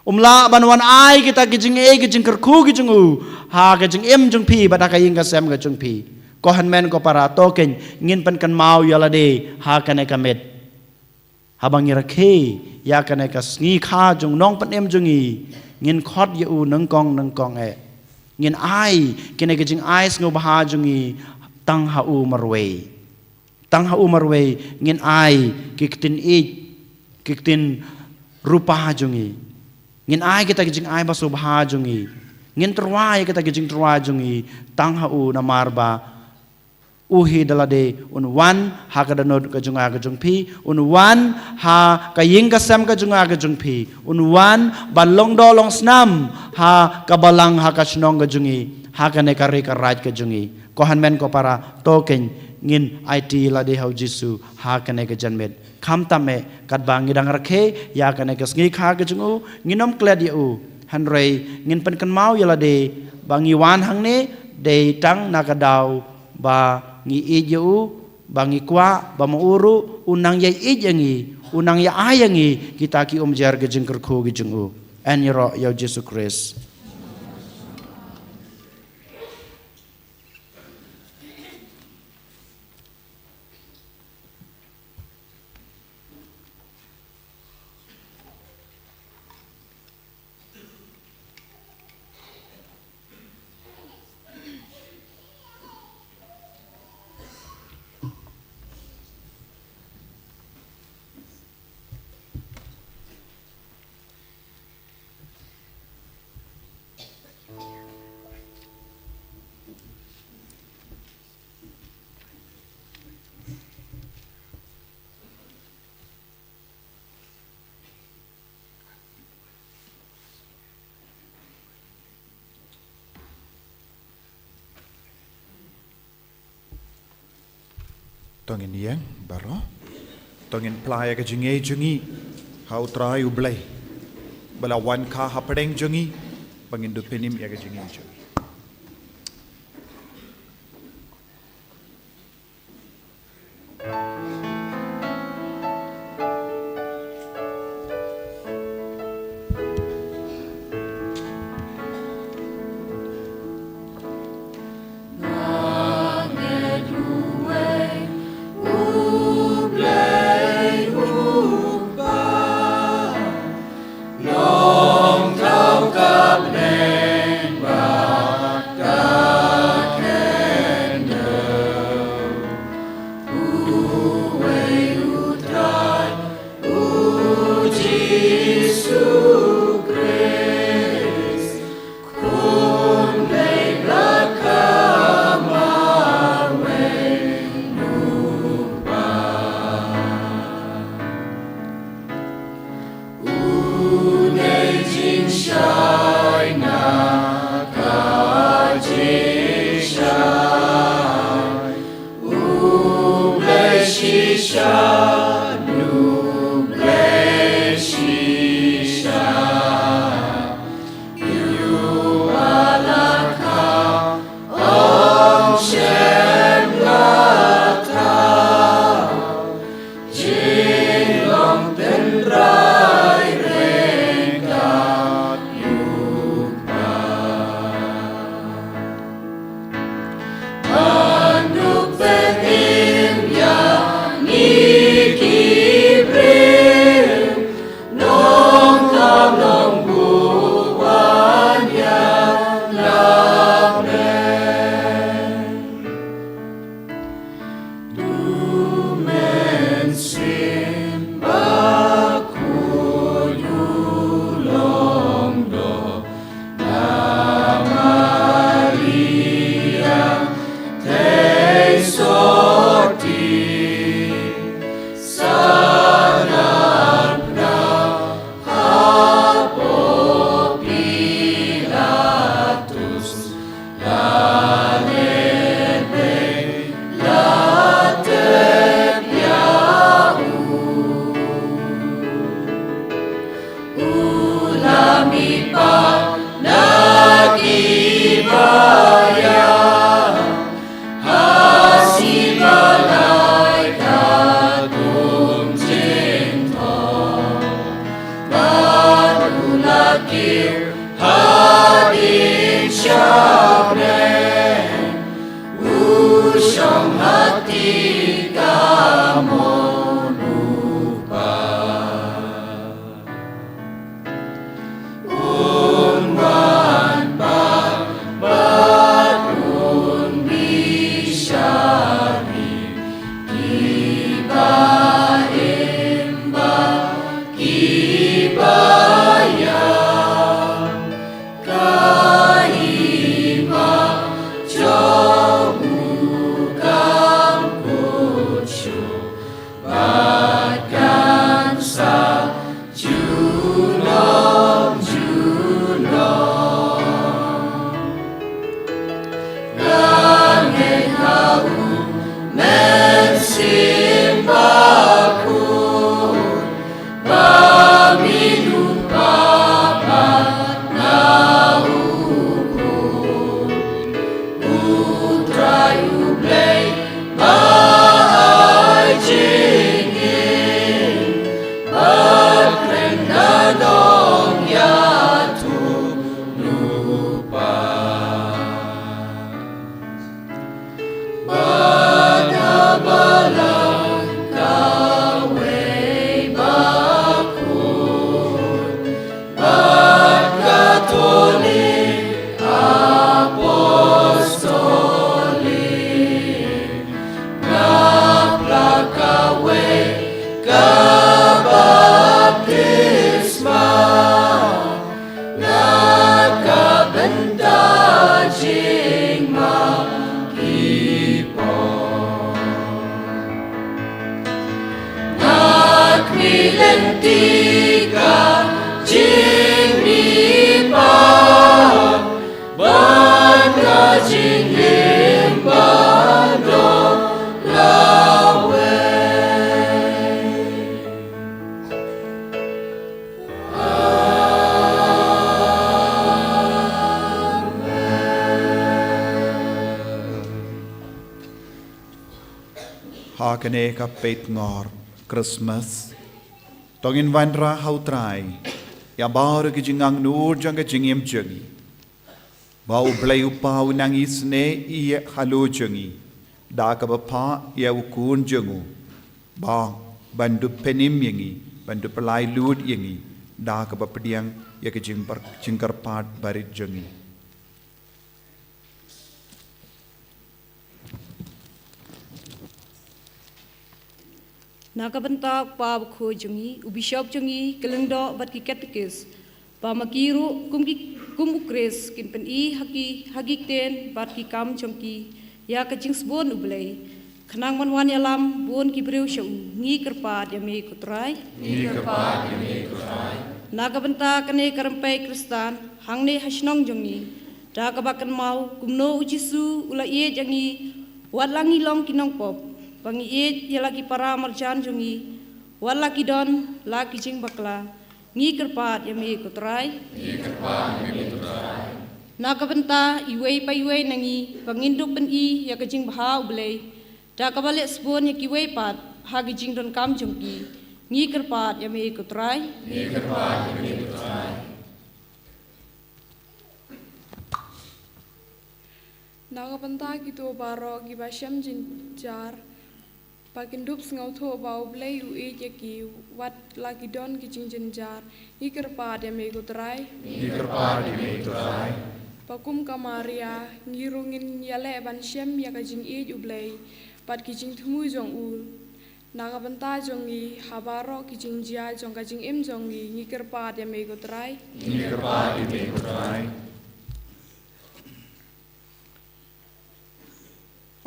Um lah ban wan ai kita ki jingeh ki jingkyrkhu ki jong u ha ka jingim jong phi bad ha ka ïing ka sem ka jong phi. Ko hynmen ko para, to kein ngin pynkynmaw ïa lade ha kane ka miet. Haba ngi rakhe ïa kane ka sngi kha jong u Nongpynim jong ngi, ngin khot ïa u nyngkong nyngkong eh. Ngin ai kine ki jingai sngewbha jong ngi tang ha u marwei. Tang ha u marwei ngin ai ki ktien ïeit, ki ktien rupa jong ngi. Ngin ai kita ki jingai ba sngewbha jong ngi. Ngin tyrwa ïa kita ki jingtyrwa jong ngi tang ha u, namar ba u hi da lade un wan ha ka dohnud ka jong nga ka jong phi, un wan ha ka ïing ka sem ka jong nga ka jong phi, un wan ban long doh long snam ha ka balang, ha ka shnong ka jong ngi, ha kane ka ri ka raij ka jong ngi. Ko hynmen ko para, to kein ngin aiti lade ha u Jisu ha kane ka janmiet. Khamtam eh katba ngi dang rakhe ïa kane ka sngi kha ka jong u, ngin nym klet ïa u. Hynrei ngin pynkynmaw ïa lade ba ngi wan hangne dei tang na ka daw ba ngi ïeit ïa u, ba ngi kwah ba ma u ruh un nang ïaieit ïa ngi, un nang ïa ai ïa ngi kita ki umjer ki jingkyrkhu ki jong u. Yn ïaroh ïa u Jisu Khrist. To ngin ïeng baroh. To ngin plie ïa ka jingïeit jong ngi ha U Trai U Blei ba la wan kha hapdeng jong ngi, ba ngin dup pynim ïa ka jingïeit jong ngi. Ha kane ka peit ngor Christmas, to ngin wanrah ha U Trai ïa baroh ki jingangnud jong ka jingim jong ngi. Ba U Blei U Kpa un nang isynei ïa halor jong ngi da kaba phah ïa U Khun jong U, ba ban dup pynim ïa ngi, ban dup pyllait lut ïa ngi da kaba pdiang ïa ka jingbar-, jingkyrpad barit jong ngi. Na ka bynta U Kpa Bakhuid jong ngi, u Bishop jong ngi, ki Lyngdoh bad ki Katekist, ba ma ki ruh kum ki, kum U Khrist kin pyni ha ki, ha ki ktien bad ki kam jong ki ïa ka jingsbun U Blei, khnang ban wan ïalam bun ki briew sha U, ngi kyrpad ïa Me ko Trai. Ngi kyrpad ïa Me ko Trai. Na ka bynta kane ka rympei Khristan hangne ha shnong jong ngi, da kaba kynmaw kumno U Jisu u la ïeit ïa ngi wat la ngi long ki nongpop, ba ngi ïeit ïa la ki para marjan jong ngi, wat la ki don la ki jingbakla, ngi kyrpad ïa me ko Trai. Na ka bynta iwei pa iwei na ngi ba ngin dup pyni ïa ka jingbha U Blei da kaba leh sbun ïa kiwei pat ha ki jingdonkam jong ki, ngi kyrpad ïa me ko Trai. Na ka bynta kito baroh kiba shem jynjar, ba kin dup sngewthuh ba U Blei u ïeit ïa ki, wat la ki don ki jingjynjar, ngi kyrpad ïa me ko Trai. Ngi kyrpad ïa me ko Trai. Ba kum ka Maria, ngi ruh ngin ïaleh ban shem ïa ka jingïeit U Blei bad ki jingthmu jong u. Na ka bynta jong ngi ha baroh ki jingjia jong ka jingim jong ngi, ngi kyrpad ïa me ko Trai. Ngi kyrpad ïa me ko Trai.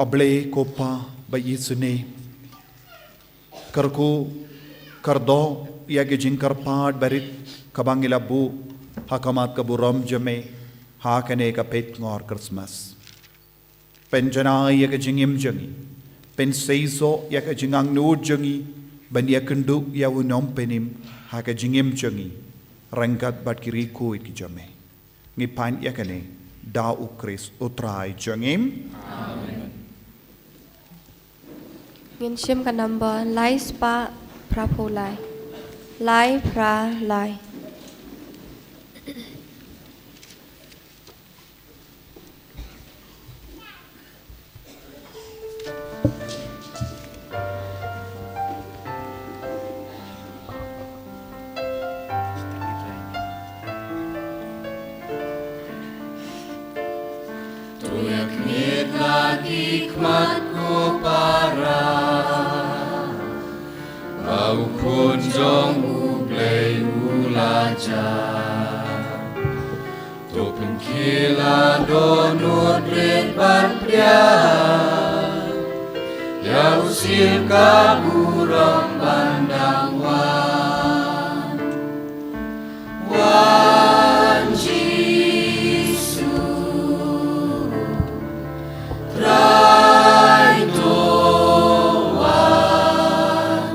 A Blei ko Pa ba ïeit sngewbha, kyrkhu kyrdoh ïa ki jingkyrpad barit kaba ngi la buh ha khmat ka burom jong me ha kane ka peit ngor Christmas. Pynjanai ïa ka jingim jong ngi, pynseisoh ïa ka jingangnud jong ngi ban ïakynduh ïa U Nongpynim ha ka jingim jong ngi ryngkat bad ki riewkhuid ki jong me. Ngi pan ïa kane da U Khrist U Trai jong ngi. Ngin shim ka number lai spah phra phew lai. Lai phra lai. To ïa khmih na ki khmat ko para, ba U Khun jong U Blei u la jah. To pynkhie dohnud rit bad pliang, ïa u Syiem ka burom ban dang wan. Wan Jisu, Trai to wan,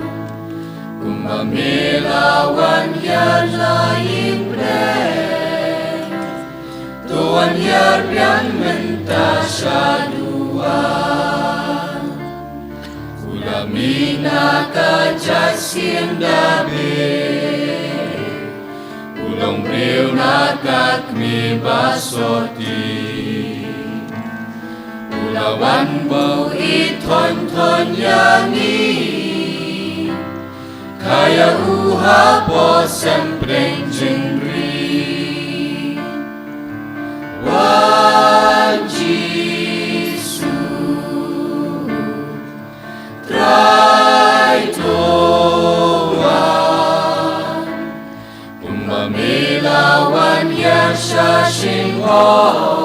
kumba me la wan ïa la ïing pdeng, to wan ïar biang mynta shaduwan. U la mih na ka jaiñ sien Dabid, u long briew na ka kmie ba sotti. U la wan buh ïeit thon thon ïa ngi, kha ïa u hapoh sem pdeng jingri. Wan Jisu, Trai to wan, kumba me la wan ïa sha shynrong,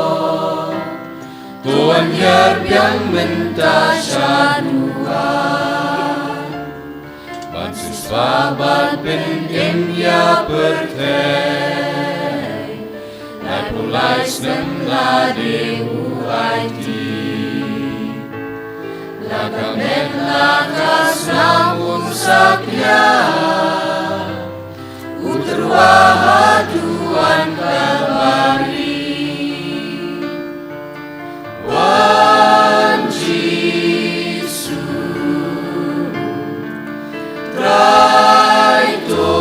to wan ïar biang mynta shaduwan. Ban siewspah ban pynim ïa pyrthei, laiphew lai snem lade u aiti. La ka met la ka snam un sa kñia, u tyrwa haduh ha Kalbari. Wan Jisu, Trai to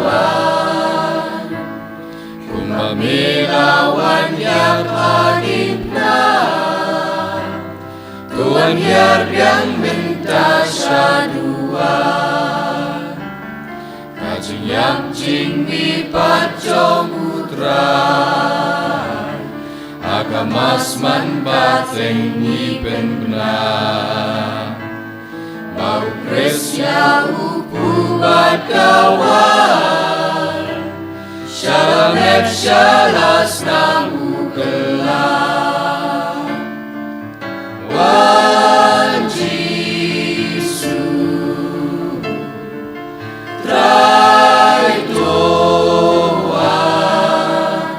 wan, kumba me la wan ïa ka diengphna, to wan ïar biang mynta shaduwan. Ka jingïap jingmih pat jong U Trai, ha ka Mass man pateng ngi pynbna. Ba U Khrist ïa u kpu bad ka wan, sha la met sha la snam u kylla. Wan Jisu, Trai to wan,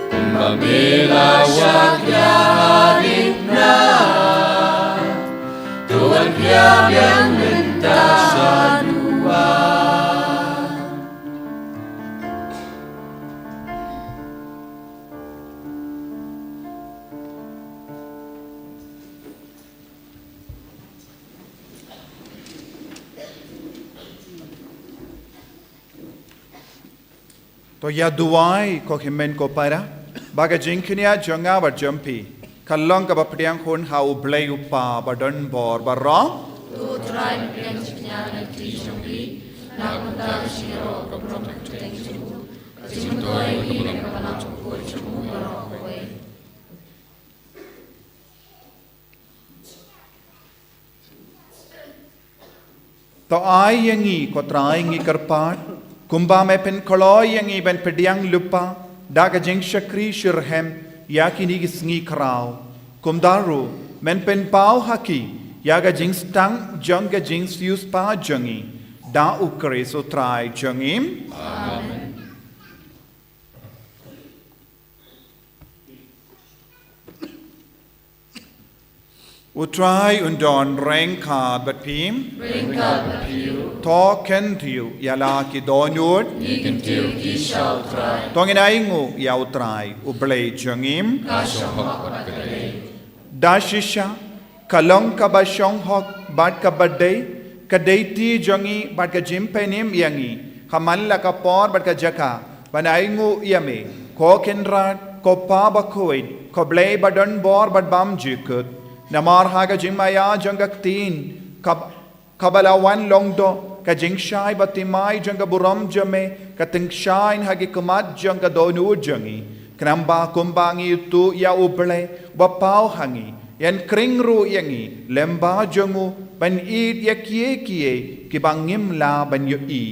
kumba me la shah kñia ha diengphna, To ïa duwai ko hynmen ko para, ba ka jingkñia jong nga bad jong phi ka long kaba pdiang hun ha U Blei U Kpa ba don bor baroh. To Trai, pdiang jingkñia na ki jong phi, na ka bynta ka jingïaroh ka burom ka kyrteng jong u, ka jingmyntoi ïa ka balang ka por jong u baroh kawei. To ai ïa ngi ko Trai ngi kyrpad, kumba me pynkloi ïa ngi ban pdiang lypa da ka jingshakri shitrhem ïa kine ki sngi khraw. Kumta ruh men pynpaw ha ki ïa ka jingstad jong ka jingsiewspah jong ngi, da U Khrist U Trai jong ngi. Amen. U Trai un don ryngkat bad phi. Ryngkat bad phi. To kyntiew ïa la ki dohnud. Ngi kyntiew ki sha U Trai. To ngin ainguh ïa U Trai U Blei jong ngi. Ka shong hok bad ka dei. Da shisha ka long kaba shong hok bad kaba dei, ka dei ti jong ngi bad ka jingpynim ïa ngi ha man la ka por bad ka jaka ban ainguh ïa me, ko Kynrad, ko Pa bakhuid, ko Blei ba don bor bad bymjukut. Namar ha ka jingmaïa jong ka Ktien kaba, kaba la wan long doh, ka jingshai baptisma jong ka burom jong me ka tyngshaiñ ha ki khmat jong ka dohnud jong ngi. Khnang ba kumba ngi ïathuh ïa U Blei uba paw ha ngi, yn khring ruh ïa ngi lem bad jong u ban ïeit ïa kiei kiei kiba ngim lah ban ïohi.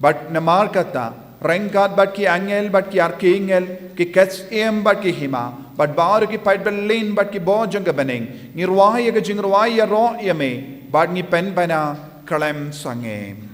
Bad namar kata, ryngkat bad ki angel bad ki arkangel, ki ksiem bad ki hima, bad baroh ki paidbah lin bad ki bor jong ka bneng, ngi rwai ïa ka jingrwai ïaroh ïa me, bad ngi pynbna khlem sangeh.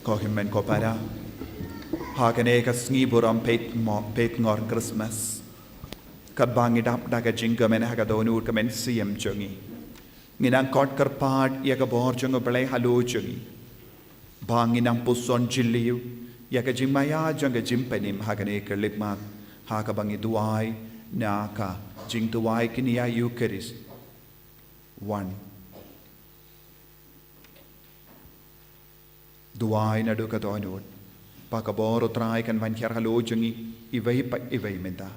Ko hynmen ko para, ha kane ka sngi burom peit mo-, peit ngor Christmas, katba ngi dap da ka jingkmen ha ka dohnud ka mynsiem jong ngi, ngi nang khot kyrpad ïa ka bor jong U Blei halor jong ngi, ba ngi nang puson jylliew ïa ka jingmaïa jong ka jingpynim ha kane ka khyllipmat, ha kaba ngi duwai na ka jingduwai kñia Eukharist. Wan. Duwai naduh ka dohnud, ba ka bor U Trai kan wan hiar halor jong ngi iwei pa iwei mynta,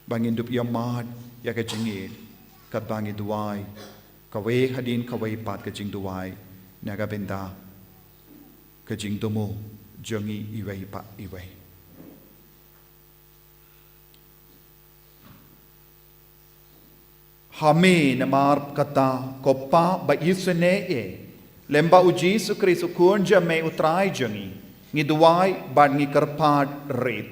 ba ngin dup ïohmad ïa ka jingïeit, katba ngi duwai kawei hadien kawei pat ka jingduwai na ka bynta ka jingthmu jong ngi iwei pa iwei. Ha me namar kata, ko Pa ba isynei, lem bad U Jisu Khrist U Khun jong me U Trai jong ngi, ngi duwai bad ngi kyrpad rit.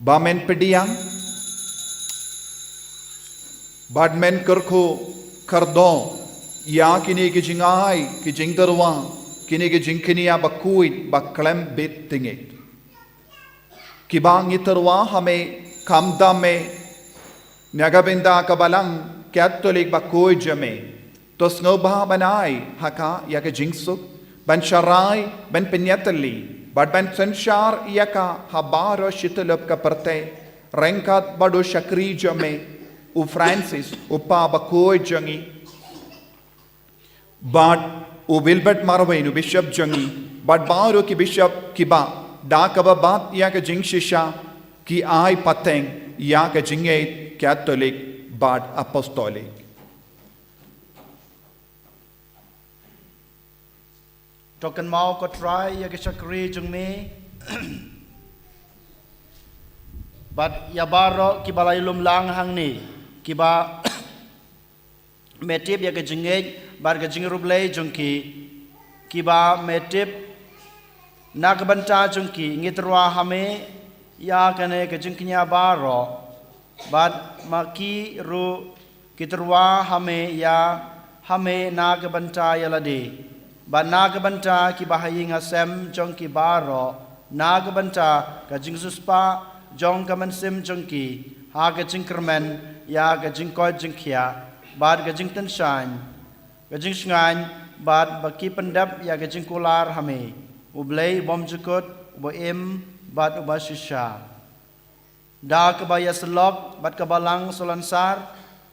Ba men pdiang bad men kyrkhu kyrdoh Ïa kine ki jingai, ki jingtyrwa, kine ki jingkñia bakhuid, ba khlem bit tyngeh. Kiba ngi tyrwa ha me, kham da me, na ka bynta ka Balang Katholik bakhuid jong me. To sngewbha ban ai ha ka ïa ka jingsuk, ban sharai, ban pynïatylli, bad ban synshar ïa ka ha baroh shi tyllup ka pyrthei, ryngkat bad u shakri jong me, u Francis, u Pa bakhuid jong ngi. Bad u Wilbert Marwein, u Bishop jong ngi, bad baroh ki Bishop kiba, da kaba bat ïa ka jingshisha, ki ai pateng ïa ka jingngeit Katholik bad Apostolic. To kynmaw ko Trai ïa ka shakri jong me. Bad ïa baroh kiba la ïalum lang hangne, kiba me tip ïa ka jingngeit bad ka jingïaroh Blei jong ki, kiba me tip na ka bynta jong ki, ngi tyrwa ha me ïa kane ka jingkñia baroh, bad ma ki ruh ki tyrwa ha me ïa, ha me na ka bynta ïa lade, bad na ka bynta kiba ha ïing ha sem jong ki baroh, na ka bynta ka jingsiewspah jong ka mynsiem jong ki, ha ka jingkyrmen ïa ka jingkoit jingkhiah, bad ka jingtyngshaiñ, ka jingshngaiñ, bad ba ki pyndep ïa ka jingkular ha me, U Blei u bymjukut, uba im, bad uba shisha. Da kaba ïasyllok bad ka Balang Salonsar,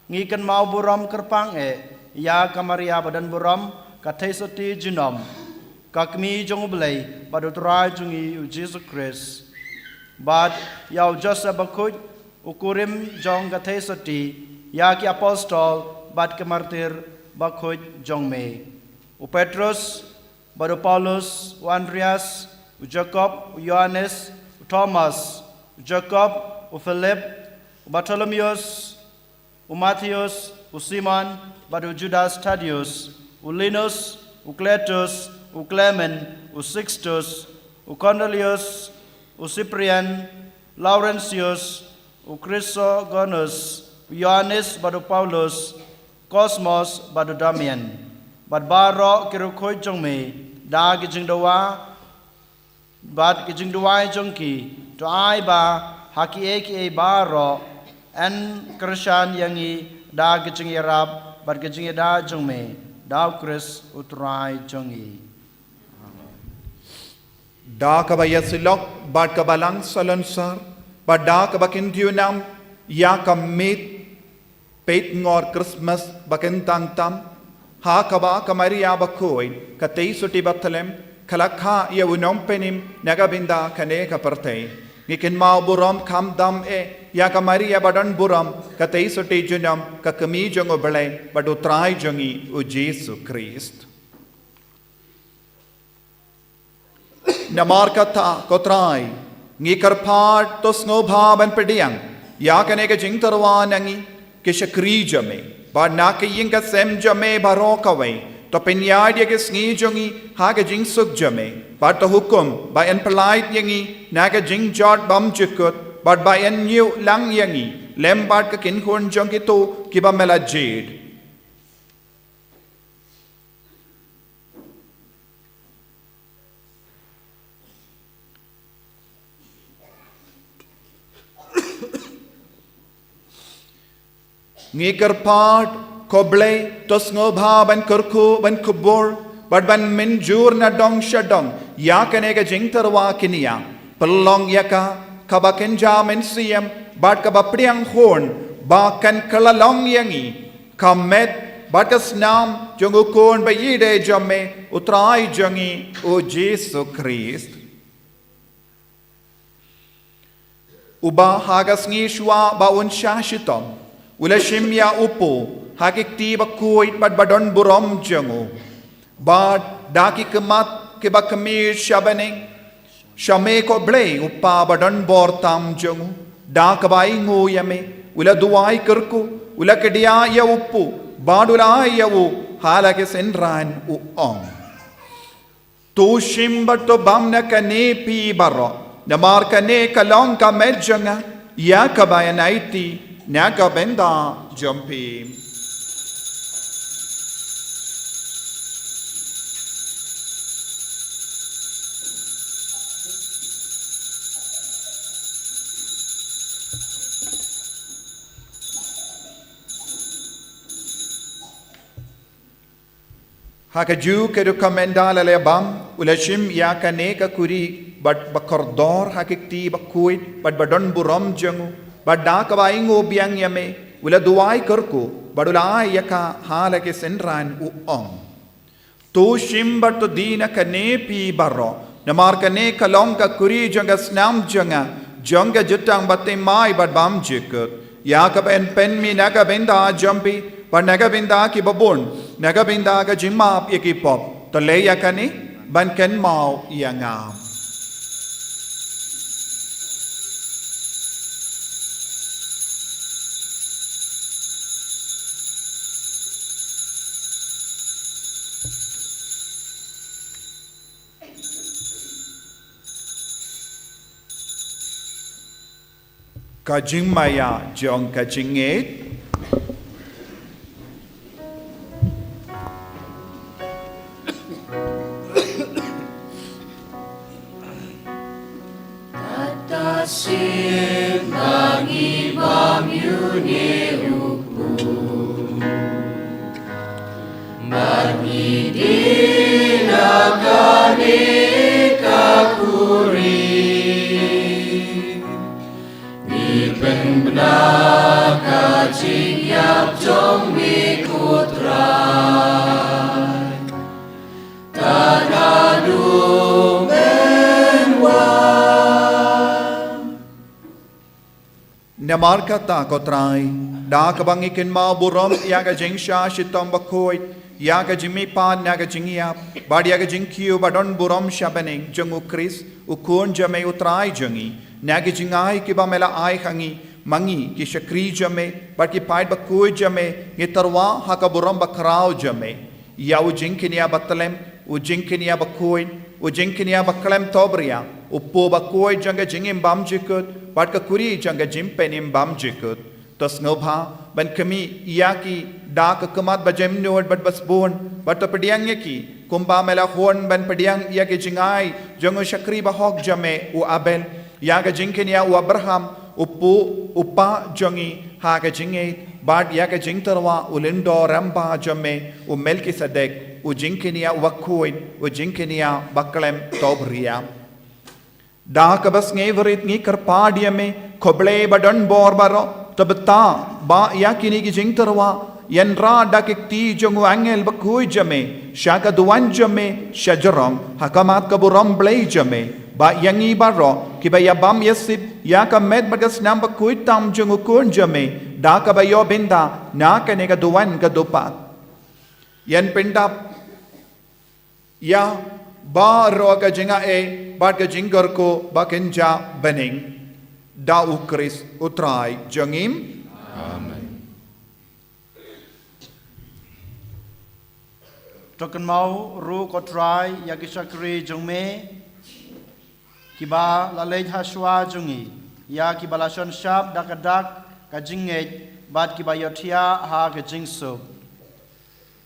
ngi kynmaw burom kyrpang eh ïa ka Maria ba don burom, ka theisotti junom, ka Kmie jong U Blei bad U Trai jong ngi U Jisu Khrist, bad ïa u Joseph bakhuid, u kurim jong ka theisotti, ïa ki apostol bad ki martir bakhuid jong me, u Petrus bad u Paulus, u Andreas, u Jakob, u Ïoannis, u Thomas, u Jakob, u Philip, u Bartholomäus, u Mathäus, u Simon, bad u Judas Thaddäus, u Linus, u Klätus, u Klement, u Sikstus, u Kornelius, u Siprian, Laurentius, u Krisogonus, u Ïoannis bad u Paulus, Kosmas bad u Damian, bad baroh ki riewkhuid jong me, da ki jingdawa bad ki jingduwai jong ki, to ai ba ha kiei kiei baroh yn kyrshan ïa ngi da ki jingïarap bad ki jingïada jong me, da U Khrist U Trai jong ngi. Da kaba ïasyllok bad ka Balang Salonsar, bad da kaba kyntiew nam ïa ka miet peit ngor Christmas ba kyntang tam, ha kaba ka Maria bakhuid, ka theisotti bathylliem, ka la kha ïa u nongpynim na ka bynta kane ka pyrthei. Ngi kynmaw burom kham tam eh ïa ka Maria ba don burom, ka theisotti junom, ka Kmie jong U Blei bad U Trai jong ngi U Jisu Khrist. Namar kata, ko Trai, ngi kyrpad, to sngewbha ban pdiang ïa kane ka jingtyrwa na ngi, ki shakri jong me, bad na ka ïing ka sem jong me baroh kawei, to pynïaid ïa ki sngi jong ngi ha ka jingsuk jong me, bad to hukum ba yn pyllait ïa ngi na ka jingjot bymjukut, bad ba yn ñiew lang ïa ngi lem bad ka kynhun jong kito kiba me la jied. Ngi kyrpad, ko Blei, to sngewbha ban kyrkhu, ban khubor, bad ban mynjur na dong sha dong ïa kane ka jingtyrwa kñia. Pynlong ïa ka kaba kynja mynsiem bad kaba pdiang hun, ba kan kylla long ïa ngi ka met bad ka snam jong U Khun ba ïeidei jong me, U Trai jong ngi U Jisu Khrist. Uba ha ka sngi shuwa ba un shah shitom u la shim ïa u pop ha ki kti bakhuid bad ba don burom jong u, bad da ki khmat kiba khmih sha bneng, sha me ko Blei, U Kpa ba don bor tam jong u, da kaba ainguh ïa me, u la duwai kyrkhu, u la kdiah ïa u pop bad u la ai ïa u ha la ki synran, u ong: To shim bad to bam na kane phi baroh, namar kane ka long ka met jong nga, ïa kaba yn aiti na ka bynta jong phi. Ha kajuh ka dei ka mynta la leh bam, u la shim ïa kane ka kuri, bad ba kordor ha ki kti bakhuid, bad ba don burom jong u, bad da kaba ainguh biang ïa me, u la duwai kyrkhu, bad u la ai ïa ka ha la ki synran u ong. To shim bad to die na kane phi baroh, namar kane ka long ka kuri jong ka snam jong nga, jong ka jutang bathymmai bad bymjukut. Ïa kaba yn pynmih na ka bynta jong phi, bad na ka bynta kiba bun, na ka bynta ka jingmap ïa ki pop. To leh ïa kane, ban kynmaw ïa nga. Ka jingmaïa jong ka jingngeit. Kata sien ba ngi bam ïa une u kpu, bad ngi die na kane ka kuri. Ngi pynbna ka jingïap jong me ko Trai, tad haduh men wan. Namar kata ko Trai, da kaba ngi kynmaw burom ïa ka jingshah shitom bakhuid, ïa ka jingmihpat na ka jingïap, bad ïa ka jingkiew ba don burom sha bneng jong u Khrist, u Khun jong me u Trai jong ngi, na ki jingai kiba me la ai ha ngi, ma ngi ki shakri jong me, bad ki paid bakhuid jong me, ngi tyrwa ha ka burom bakhraw jong me. Ïa u jingkñia bathymmai, u jingkñia bakhuid, u jingkñia bakhlem thohbria, u pop bakhuid jong ka jingim bymjukut, bad ka kuri jong ka jingpynim bymjukut. To sngewbha ban khmih ïa ki da ka khmat ba jemnud bad ba sbun, bad to pdiang ïa ki kumba me la hun ban pdiang ïa ki jingai jong u shakri bahok jong me u Abel, ïa ka jingkñia u Abraham, u pu, u pa jong ngi ha ka jingngeit, bad ïa ka jingtyrwa u lyngdoh rangbah jong me u Melkisedek, u jingkñia u bakhuid, u jingkñia bakhlem thohbria. Da kaba sngewrit ngi kyrpad ïa me, ko Blei ba don bor baroh, to btah ba ïa kine ki jingtyrwa, ïa ngi da ki kti jong u angel bakhuid jong me, sha ka duwan jong me, sha jrong, ha khmat ka burom Blei jong me, ba ïa ngi baroh, kiba ïa bam ïa sip, ïa ka met bad ka snam bakhuid tam jong u Khun jong me, da kaba ïoh bynta, na kane ka duwan ka dupat. Ïa pynthap ïa baroh ka jingai, bad ka jingkyrkhu, ba kynja bneng. Da u Khrist u Trai jong ngi. Amen. To kynmaw ruh ko Trai ïa ki shakri jong me, kiba la leit ha shuwa jong ngi, ïa kiba la shon shap da ka dak ka jingngeit, bad kiba ïohthiah ha ka jingsuk.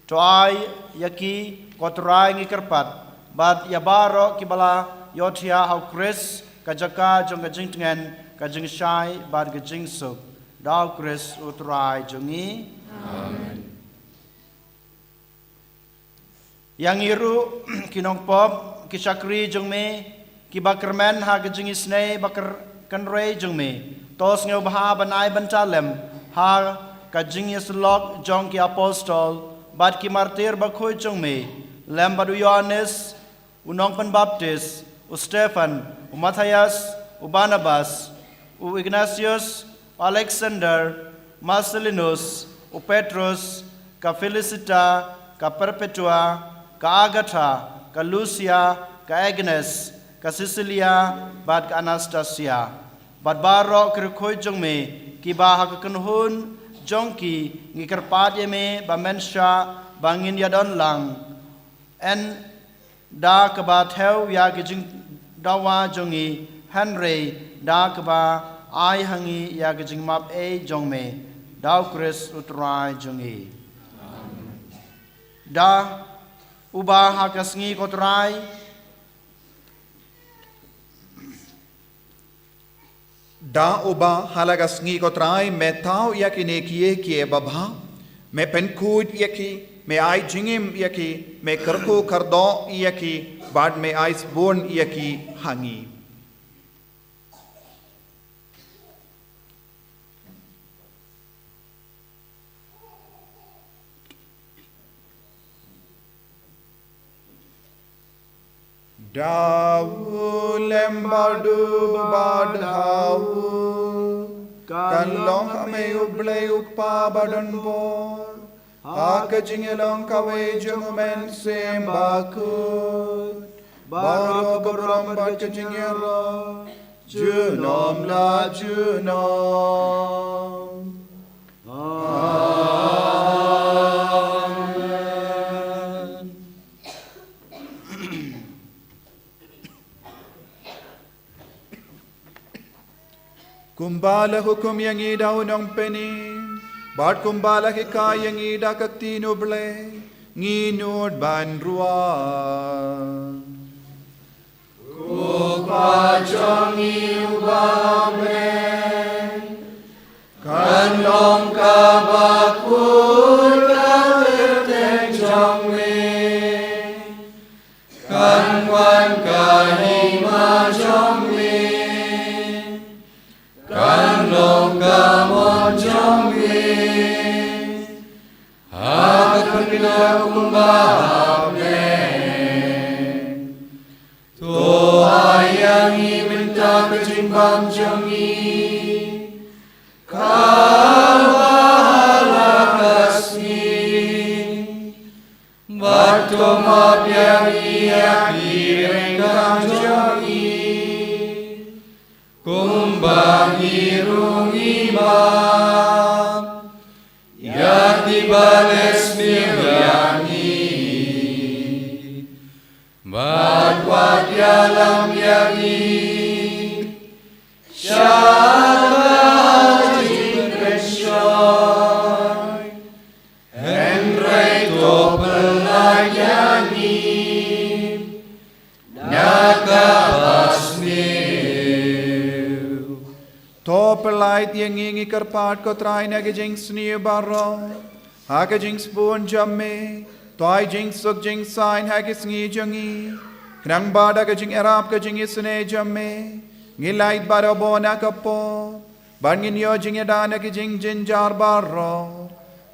To ai ïa ki ko Trai ngi kyrpad, bad ïa baroh kiba la ïohthiah ha u Khrist, ka jaka jong ka jingtngen, ka jingshai, bad ka jingsuk. Da u Khrist u Trai jong ngi. Amen. Ïa ngi ruh, ki nongpop, ki shakri jong me, kiba kyrmen ha ka jingisynei bakhuid jong me. To sngewbha ban ai bynta lem ha ka jingïasyllok jong ki apostol, bad ki martir bakhuid jong me, lem bad u Ïoannis, u nongpynbaptis, u Stephan, u Matthias, u Barnabas, u Ignatius, u Alexander, Marcellinus, u Petrus, ka Felicita, ka Perpetua, ka Agatha, ka Lucia, ka Agnes, ka Cecilia, bad ka Anastasia. Bad baroh ki riewkhuid jong me, kiba ha ka kynhun jong ki ngi kyrpad ïa me ba men shah ba ngin ïadon lang. Ym da kaba thew ïa ki jingdawa jong ngi, hynrei da kaba ai ha ngi ïa ki jingmap ei jong me. Da u Khrist u Trai jong ngi. Da uba ha ka sngi ko Trai. Da uba ha la ka sngi ko Trai me thaw ïa kine kiei kiei babha, me pynkhuid ïa ki, Me ai jingim ïa ki, me kyrkhu kyrdoh ïa ki, bad me ai sbun ïa ki ha ngi. Da u lem bad u bad ha u, kan long ha me u Blei u Kpa badonbor, ha ka jingïalong kawei jong u Mynsiem Bakhuid, baroh ka burom bad ka jingïaroh, junom la junom. Amen. Kumba la hukum ïa ngi da u Nongpynim, bad kumba la hikai ïa ngi da ka ktien u Blei, ngin nud ban ruah. Ko Kpa jong ngi uba ha bneng, kan long kaba khuid ka kyrteng jong me. Kan wan ka hima jong me. Kan long ka mon jong me, ha ka khyndiat kumba ha bneng. To ai ïa ngi mynta ka jingbam jong ngi, kaba ha la ka sngi. Bad to map ïa ngi ïa ki ryngkat jong ngi, kumba ngi ruh ngi map ïa kiba lehsniew ïa ngi. Bad wat ïalam ïa ngi sha ka jingpynshoi, hynrei to pyllait ïa ngi na kaba sniew. To pyllait ïa ngi, ngi kyrpad ko Trai, na ka jingsniew baroh, ha ka jingsbun jong me. To ai jingsuk jingsaiñ ha ki sngi jong ngi, khnang ba da ka jingïarap ka jingisynei jong me, ngin lait barabor na ka pop, bad ngin ïoh jingïada na ki jingjynjar baroh,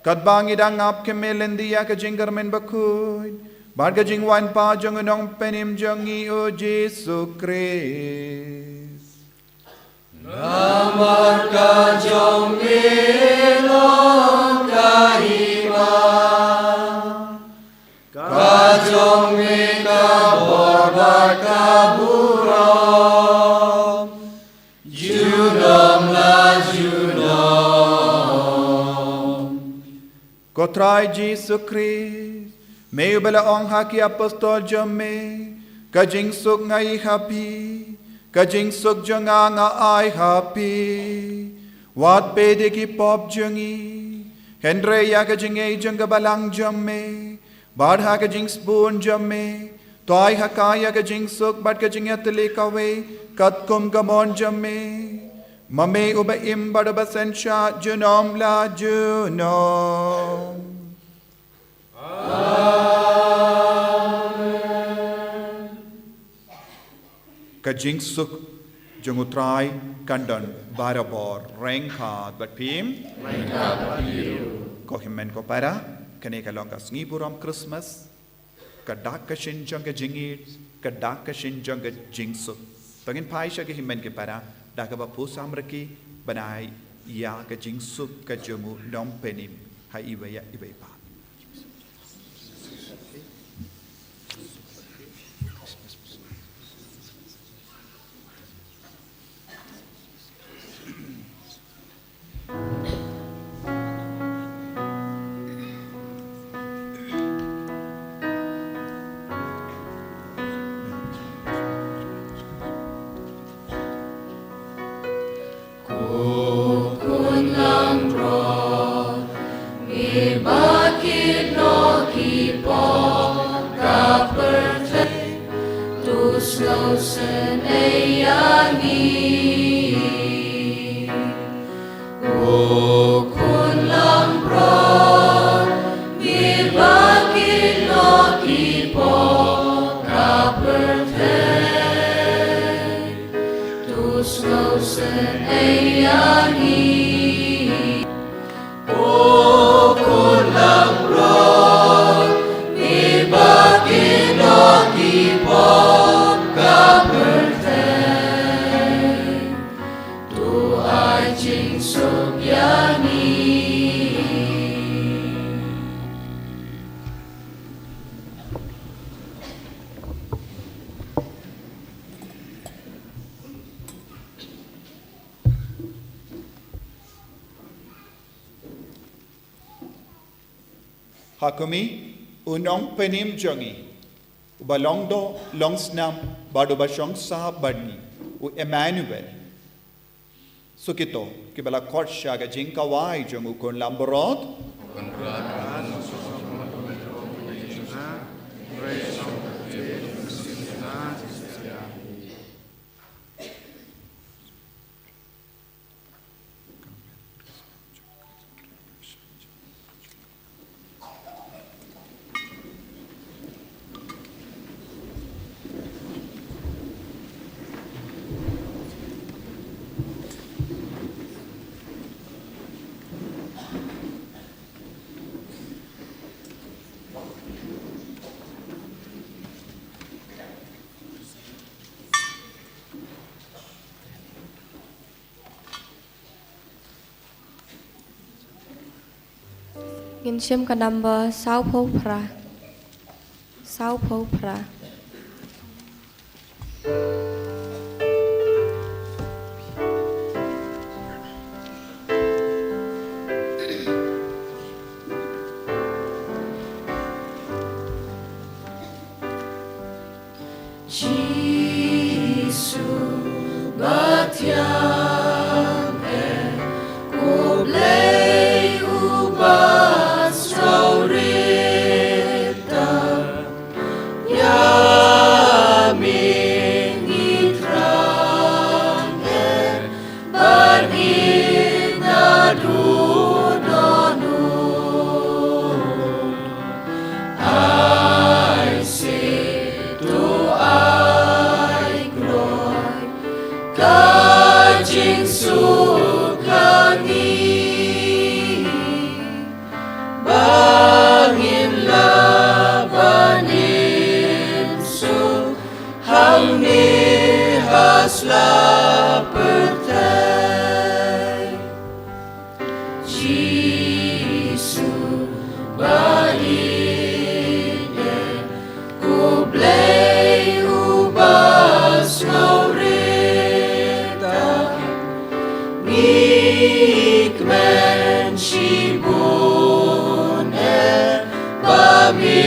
katba ngi dang ap khmih lynti ïa ka jingkyrmen bakhuid bad ka jingwan pat jong u Nongpynim jong ngi u Jisu Khrist. Namar ka jong me long ka hima, ka jong me ka bor bad ka burom, junom la junom. Ko Trai Jisu Khrist, me uba la ong ha ki apostol jong me, ka jingsuk nga ai ha phi, ka jingsuk jong nga nga ai ha phi. Wat peit ïa ki pop jong ngi, hynrei ïa ka jingngeit jong ka balang jong me, bad ha ka jingsbun jong me, to ai ha ka ïa ka jingsuk bad ka jingïatylli kawei, katkum ka mon jong me. Ma me uba im bad uba synshar junom la junom. Amen. Ka jingsuk jong u Trai kan don barabor ryngkat bad phi. Ryngkat bad phi. Ko hynmen ko para, kane ka long ka sngi burom Christmas. Ka dak ka shin jong ka jingïeit, ka dak ka shin jong ka jingsuk. To ngin phai sha ki hynmen ki para, da kaba pyrshang ïa ki, ban ai ïa ka jingsuk ka jong u Nongpynim ha iwei ïa iwei pat. Ko Khun langbrot, me ba kit noh ki pop ka pyrthei, to sngewsynei ïa ngi. Ko Khun langbrot, me ba Sngewsih ïa ngi. O Khun langbrot, me ba kynnoh ki pop ka pyrthei, to ai jingsuk ïa ngi. Ha kumne, u nongpynim jong ngi, uba long doh, long snam, bad uba shong sah bad ngi, u Emmanuel. Sa kito kiba la khot sha ka jingkawei jong u Khun langbrot. Ngin shim ka number sawphew phra. Sawphew phra. Jisu ba thiang eh, ko Blei uba sngewrit ta. Ïa me ngi thrang eh, bad ngi naduh dohnud. Ai se to ai kloi ka jingsuk ha ngi, ba ngin lah ban im suk hangne ha sla pyrthei. Jisu ba ïeit, ko Blei uba sngewrit ta. Ngi kmen shibun eh ba me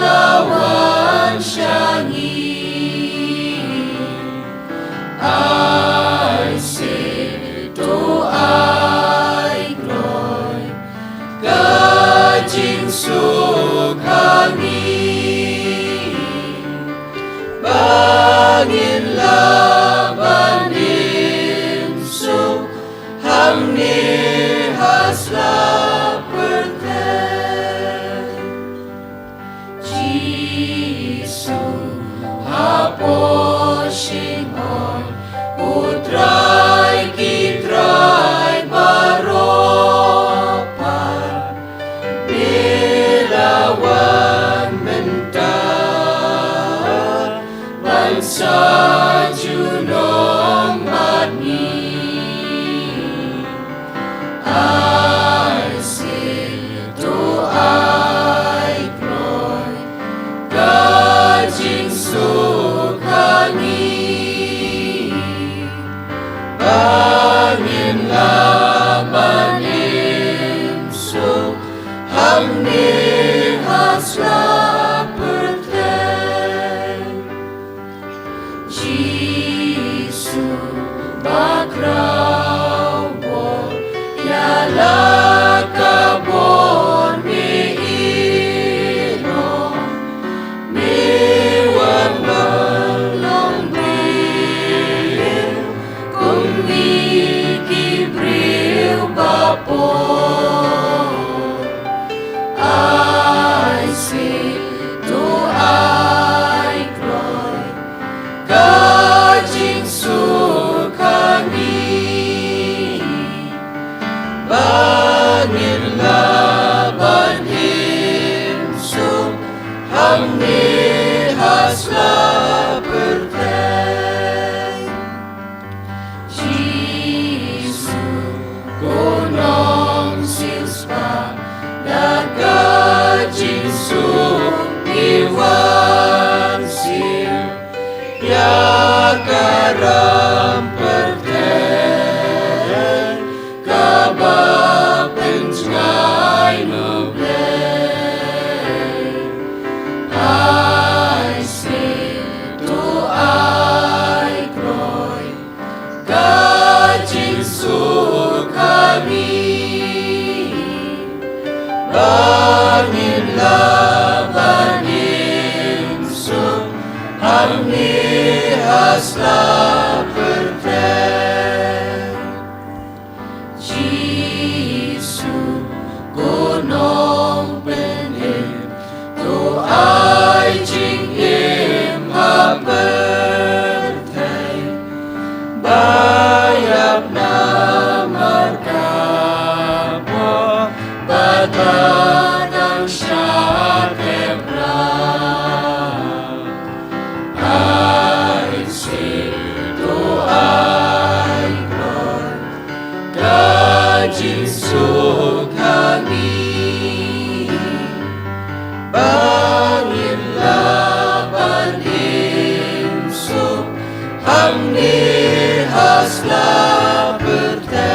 la wan sha ngi. Ai se to ai kloi ka jingsuk ha ngi, ba ngin lah ban im suk hangne ha sla pyrthei. Jisu hapoh shynrong, u Trai ki trai baroh pat, me la wan mynta ban sa junom bad ngi. Ai se to ai kloi ka jingsuk ha ngi, ba ngin lah ban im suk hangne ha sla pyrthei. Jisu bakhraw bor, ïa la ka bor me i long, me wan ban long briew kum ngi ki briew ba pop. Ai se to ai kloi ka jingsuk Ka ram pyrthei kaba pynjngai na U Blei. Ai sih to ai kloi ka jingsuk ha ngi ba ngin lah ban im suk hangne ha sla pyrthei. Jisu ko Nongpynim, to ai jingim ha pyrthei ba ïap na markapor bad ba dang shatei bra. Ai sih to ai kloi ka jingsuk ha ngi ba ngin lah ban im suk hangne ha sla pyrthei.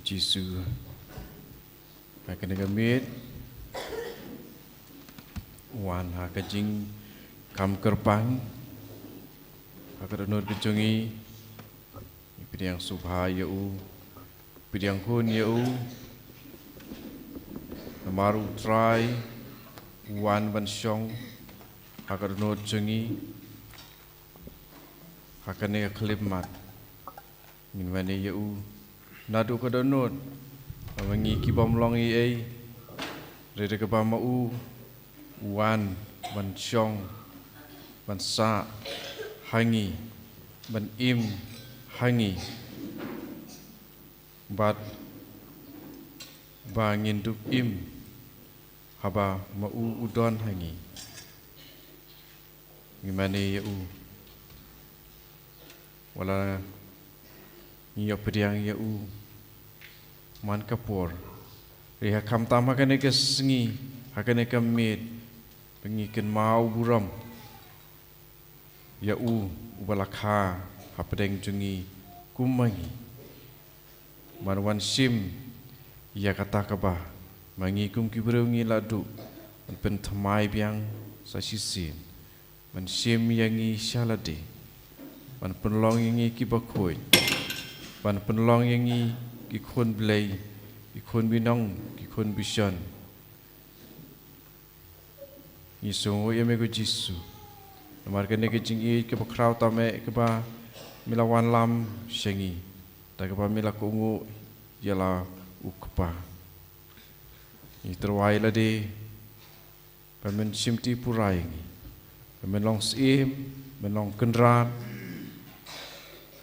Jisu, ha kane ka miet, wan ha ka jingkam kyrpang, ha ka dohnud ka jong ngi, ngi pdiang sngewbha ïa u, pdiang hun ïa u, namar u Trai u wan ban shong ha ka dohnud jong ngi, ha kane ka khyllipmat. Ngin wan ïa u naduh ka dohnud, ba ma ngi ki bym long ei ei, hynrei da kaba ma u u wan ban shong, ban sah ha ngi, ban im ha ngi, bad ba ngin dup im haba ma u u don ha ngi. Ngi mane ïa u. Wat la ngi ïoh pdiang ïa u man ka por, hynrei ha kham tam ha kane ka sngi, ha kane ka miet, ba ngi kynmaw burom ïa u uba la kha hapdeng jong ngi kum ma ngi. Ban wan shim ïa kata kaba ma ngi kum ki briew ngi la duh ban pynthymmai biang sa shisien. Ban shim ïa ngi sha lade. Ban pynlong ïa ngi ki bakhuid. Ban pynlong ïa ngi ki khun Blei, ki khun binong, ki khun bishon. Ngi sngewnguh ïa me ko Jisu. Namar kane ka jingïeit kaba khraw tam eh kaba me la wanlam sha ngi, da kaba me la kohnguh ïa la u Kpa. Ngi tyrwa ïa lade ba men shimti pura ïa ngi, ba men long syiem, men long kynrad,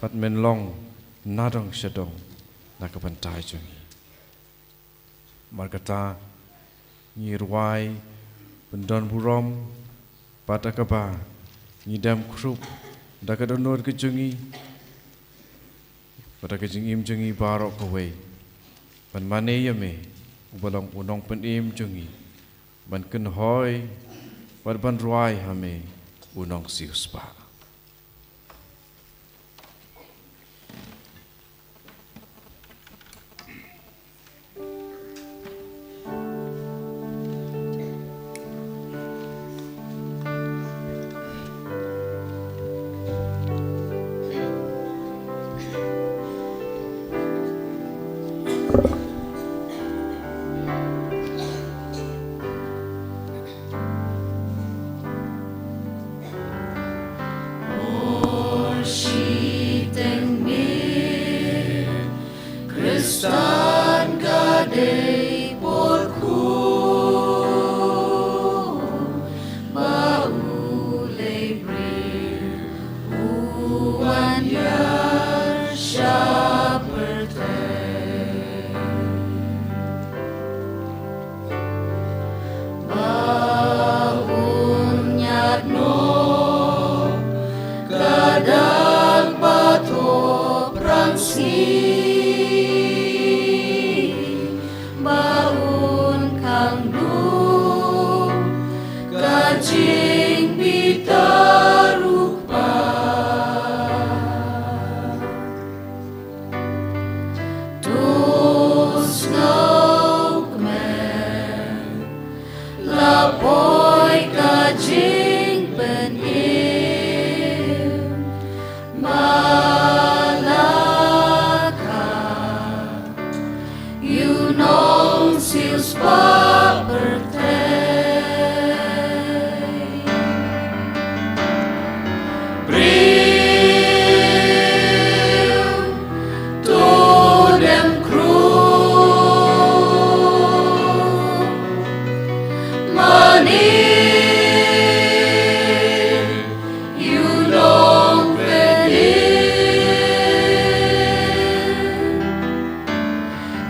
bad men long nadong shadong na ka bynta jong ngi. Namar kata, ngi rwai ban don burom bad da kaba ngi dem khrup da ka dohnud ka jong ngi bad da ka jingim jong ngi baroh kawei, ban mane ïa me uba long u nongpynim jong ngi, ban kynhoi bad ban rwai ha me u nongsiewspah. Khristan ka dei por khun ba u leh briew u wan ïar sha pyrthei. Ba un ïaid noh ka dang bato pyrshang sngi, ba un khang duh ka jingbitar u Kpa. To sngewkmen, la poi ka jingpynim, ba la kha ïa u nongsiewspah pyrthei. Briew, to dem khruh. Mane ïa u nongpynim,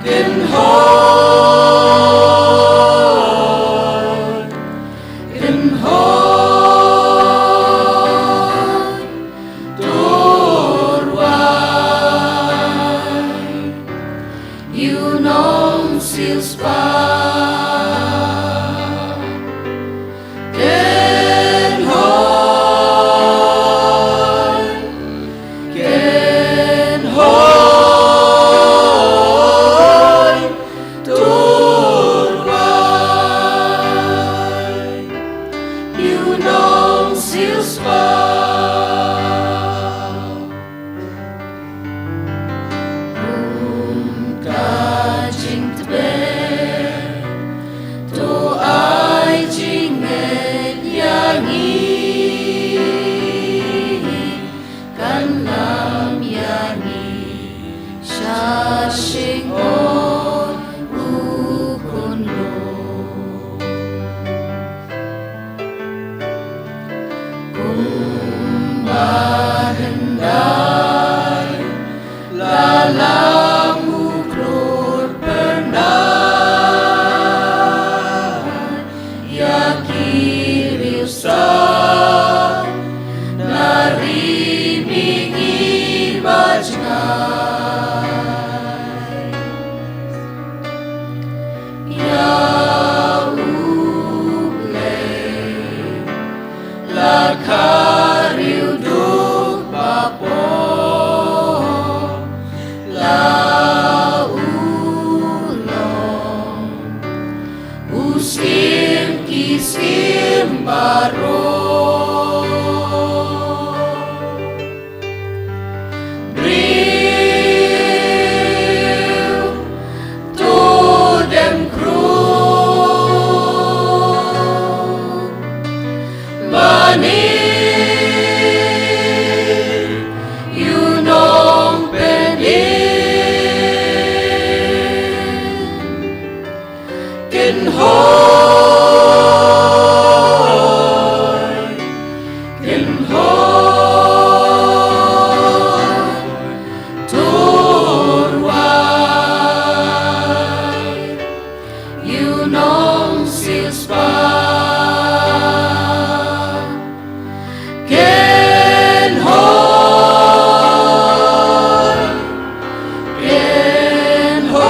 kynhoi, kynhoi, to rwai ïa u nongsiewspah. Kynhoi, kynhoi, to rwai ïa u nongsiewspah. Kum ka jingtbit, to ai jingngeit ïa ngi, kan lam ïa ngi sha shyngon u khunlung. Kumba hyndai la lam u khlur pyrnai ïa ki riewstad na ri mihngi bajngai. Ïa U Blei la kha riewduk ba pop, la u long u Syiem ki syiem baroh. Briew, to dem khruh. Mane ïa u nongpynim, kynhoi, kynhoi, to rwai ïa u nongsiewspah. Kynhoi, kynhoi,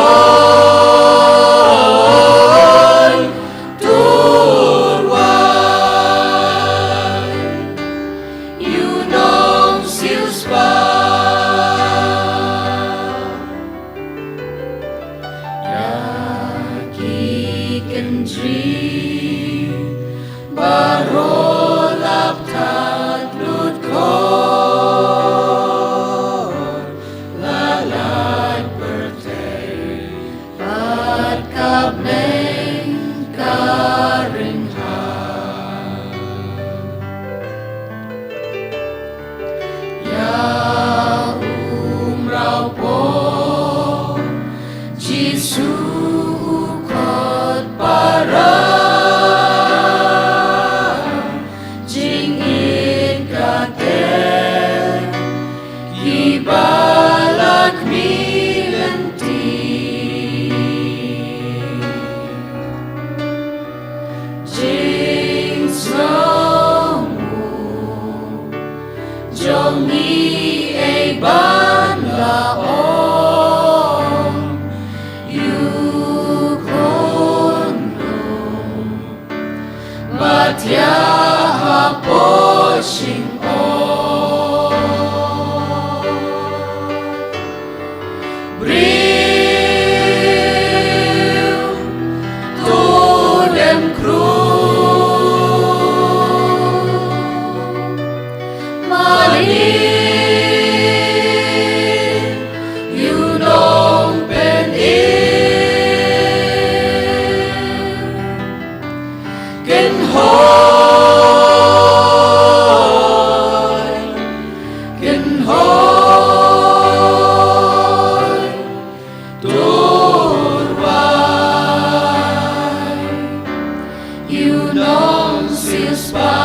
Kynjri baroh la ptad lut khor, la lait pyrthei bad ka bneng ka ring ha. Ïa u mraw por Jisu u khot para, jingit ka ter kiba la khmih lynti. Jingsngew jong ngi ei ban la ong, ïa u khun lung, bad ïa hapoh shyntur. Briew to dem khruh, mane ïa u nongpynim. Kynhoi, kynhoi, to rwai ïa u nongsiewspah.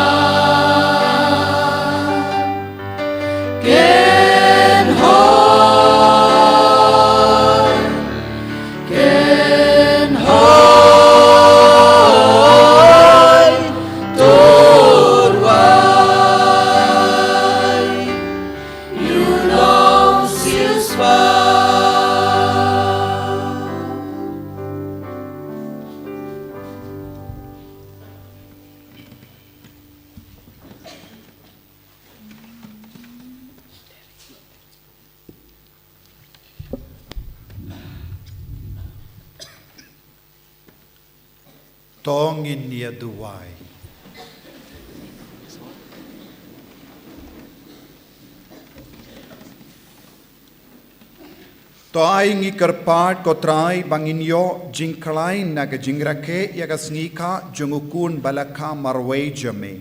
Kynhoi, kynhoi, to rwai ïa u nongsiewspah. To ngin ïa duwai. To ai ngi kyrpad, ko Trai, ba ngin ïoh jingkhlaiñ na ka jingrakhe ïa ka sngi kha jong u Khun ba la kha marwei jong me.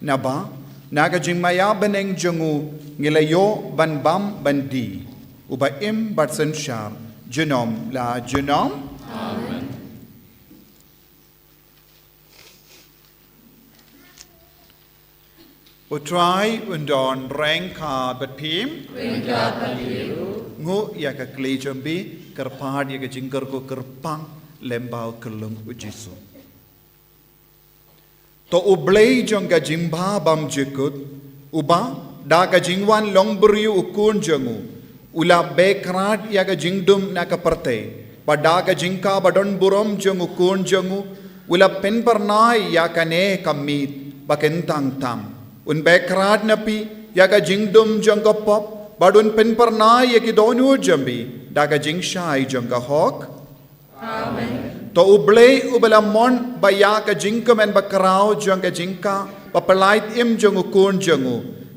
Naba na ka jingmaïa bneng jong u ngi la ïoh ban bam ban die, uba im bad synshar junom la junom. Amen. U Trai un don ryngkat bad phi. Ryngkat bad phi ruh. Nguh ïa ka kli jong phi, kyrpad ïa ka jingkyrkhu kyrpang lem bad u kyrlong u Jisu. To U Blei jong ka jingbha bymjukut, uba da ka jingwan long briew u Khun jong u, u la beh krad ïa ka jingdum na ka pyrthei, bad da ka jingkha ba don burom jong u Khun jong u, u la pynphyrnai ïa kane ka miet ba kyntang tam. Un beh krad na phi ïa ka jingdum jong ka pop, bad un pynphyrnai ïa ki dohnud jong phi da ka jingshai jong ka hok. Amen. To U Blei uba la mon ba ïa ka jingkmen bakhraw jong ka jingkha ba pyllait im jong u Khun jong u,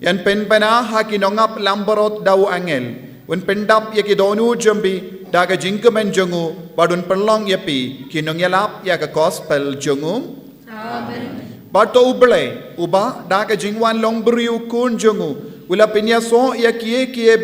un pynbna ha ki nongap langbrot da u angel, un pyndap ïa ki dohnud jong phi da ka jingkmen jong u, bad un pynlong ïa phi ki nongïalap ïa ka gospel jong u. Amen. Bad to U Blei, uba da ka jingwan long briew u Khun jong u, u la pynïasoh ïa kiei kiei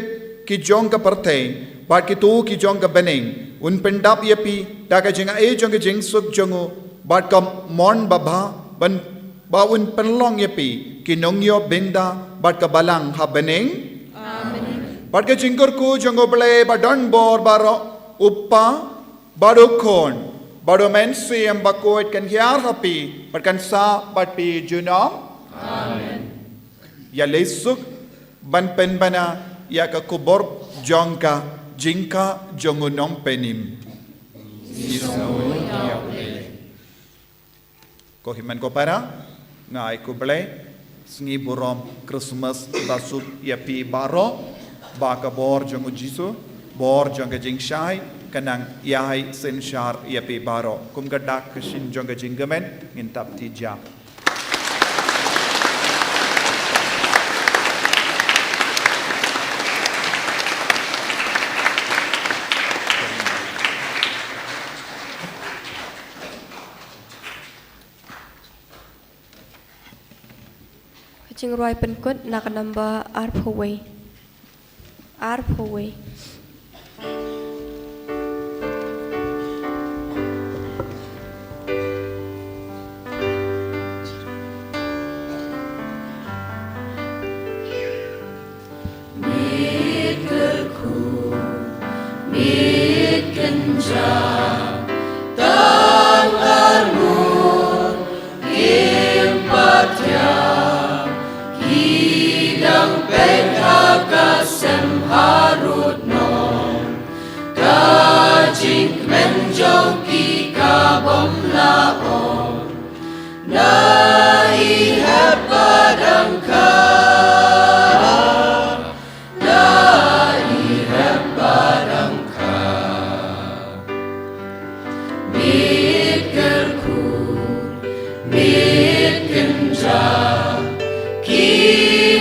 ki jong ka pyrthei bad kito ki jong ka bneng, un pyndap ïa phi da ka jingai jong ka jingsuk jong u, bad ka mon babha, ban ba un pynlong ïa phi ki nongïoh bynta bad ka balang ha bneng. Amen. Bad ka jingkyrkhu jong U Blei ba don bor baroh, U Kpa, bad U Khun, bad U Mynsiem Bakhuid kan hiar ha phi bad kan sah bad phi junom. Amen. Ïaleh suk ban pynbna ïa ka khubor jong ka jingkha jong u Nongpynim. Ko hynmen ko para, nga ai khublei sngi burom Christmas basuk ïa phi baroh, ba ka bor jong u Jisu, bor jong ka jingshai, Khnang ïa ai synshar ïa phi baroh. Kum ka dak ka shin jong ka jingkmen, ngin tap kti jam. Ka jingrwai pynkut na ka number arphew wei. Arphew wei. Mit kyrkhu, mit kynja, tang arngut, kim pat thiah, ki dang peit ha ka sem harud noh. Ka jingkmen jong ki ka bym lah on. Na i hep ba dang kha, na i hep ba dang kha. Mit kyrkhu, mit kynja, ki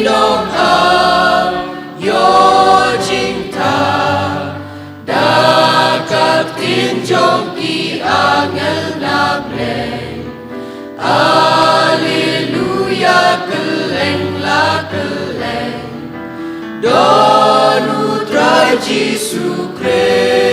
nong am ïoh jingtah. Da ka ktien jong ki angel na bneng. Alleluia, kylleng la kylleng. Don U Trai Jisu Khrist.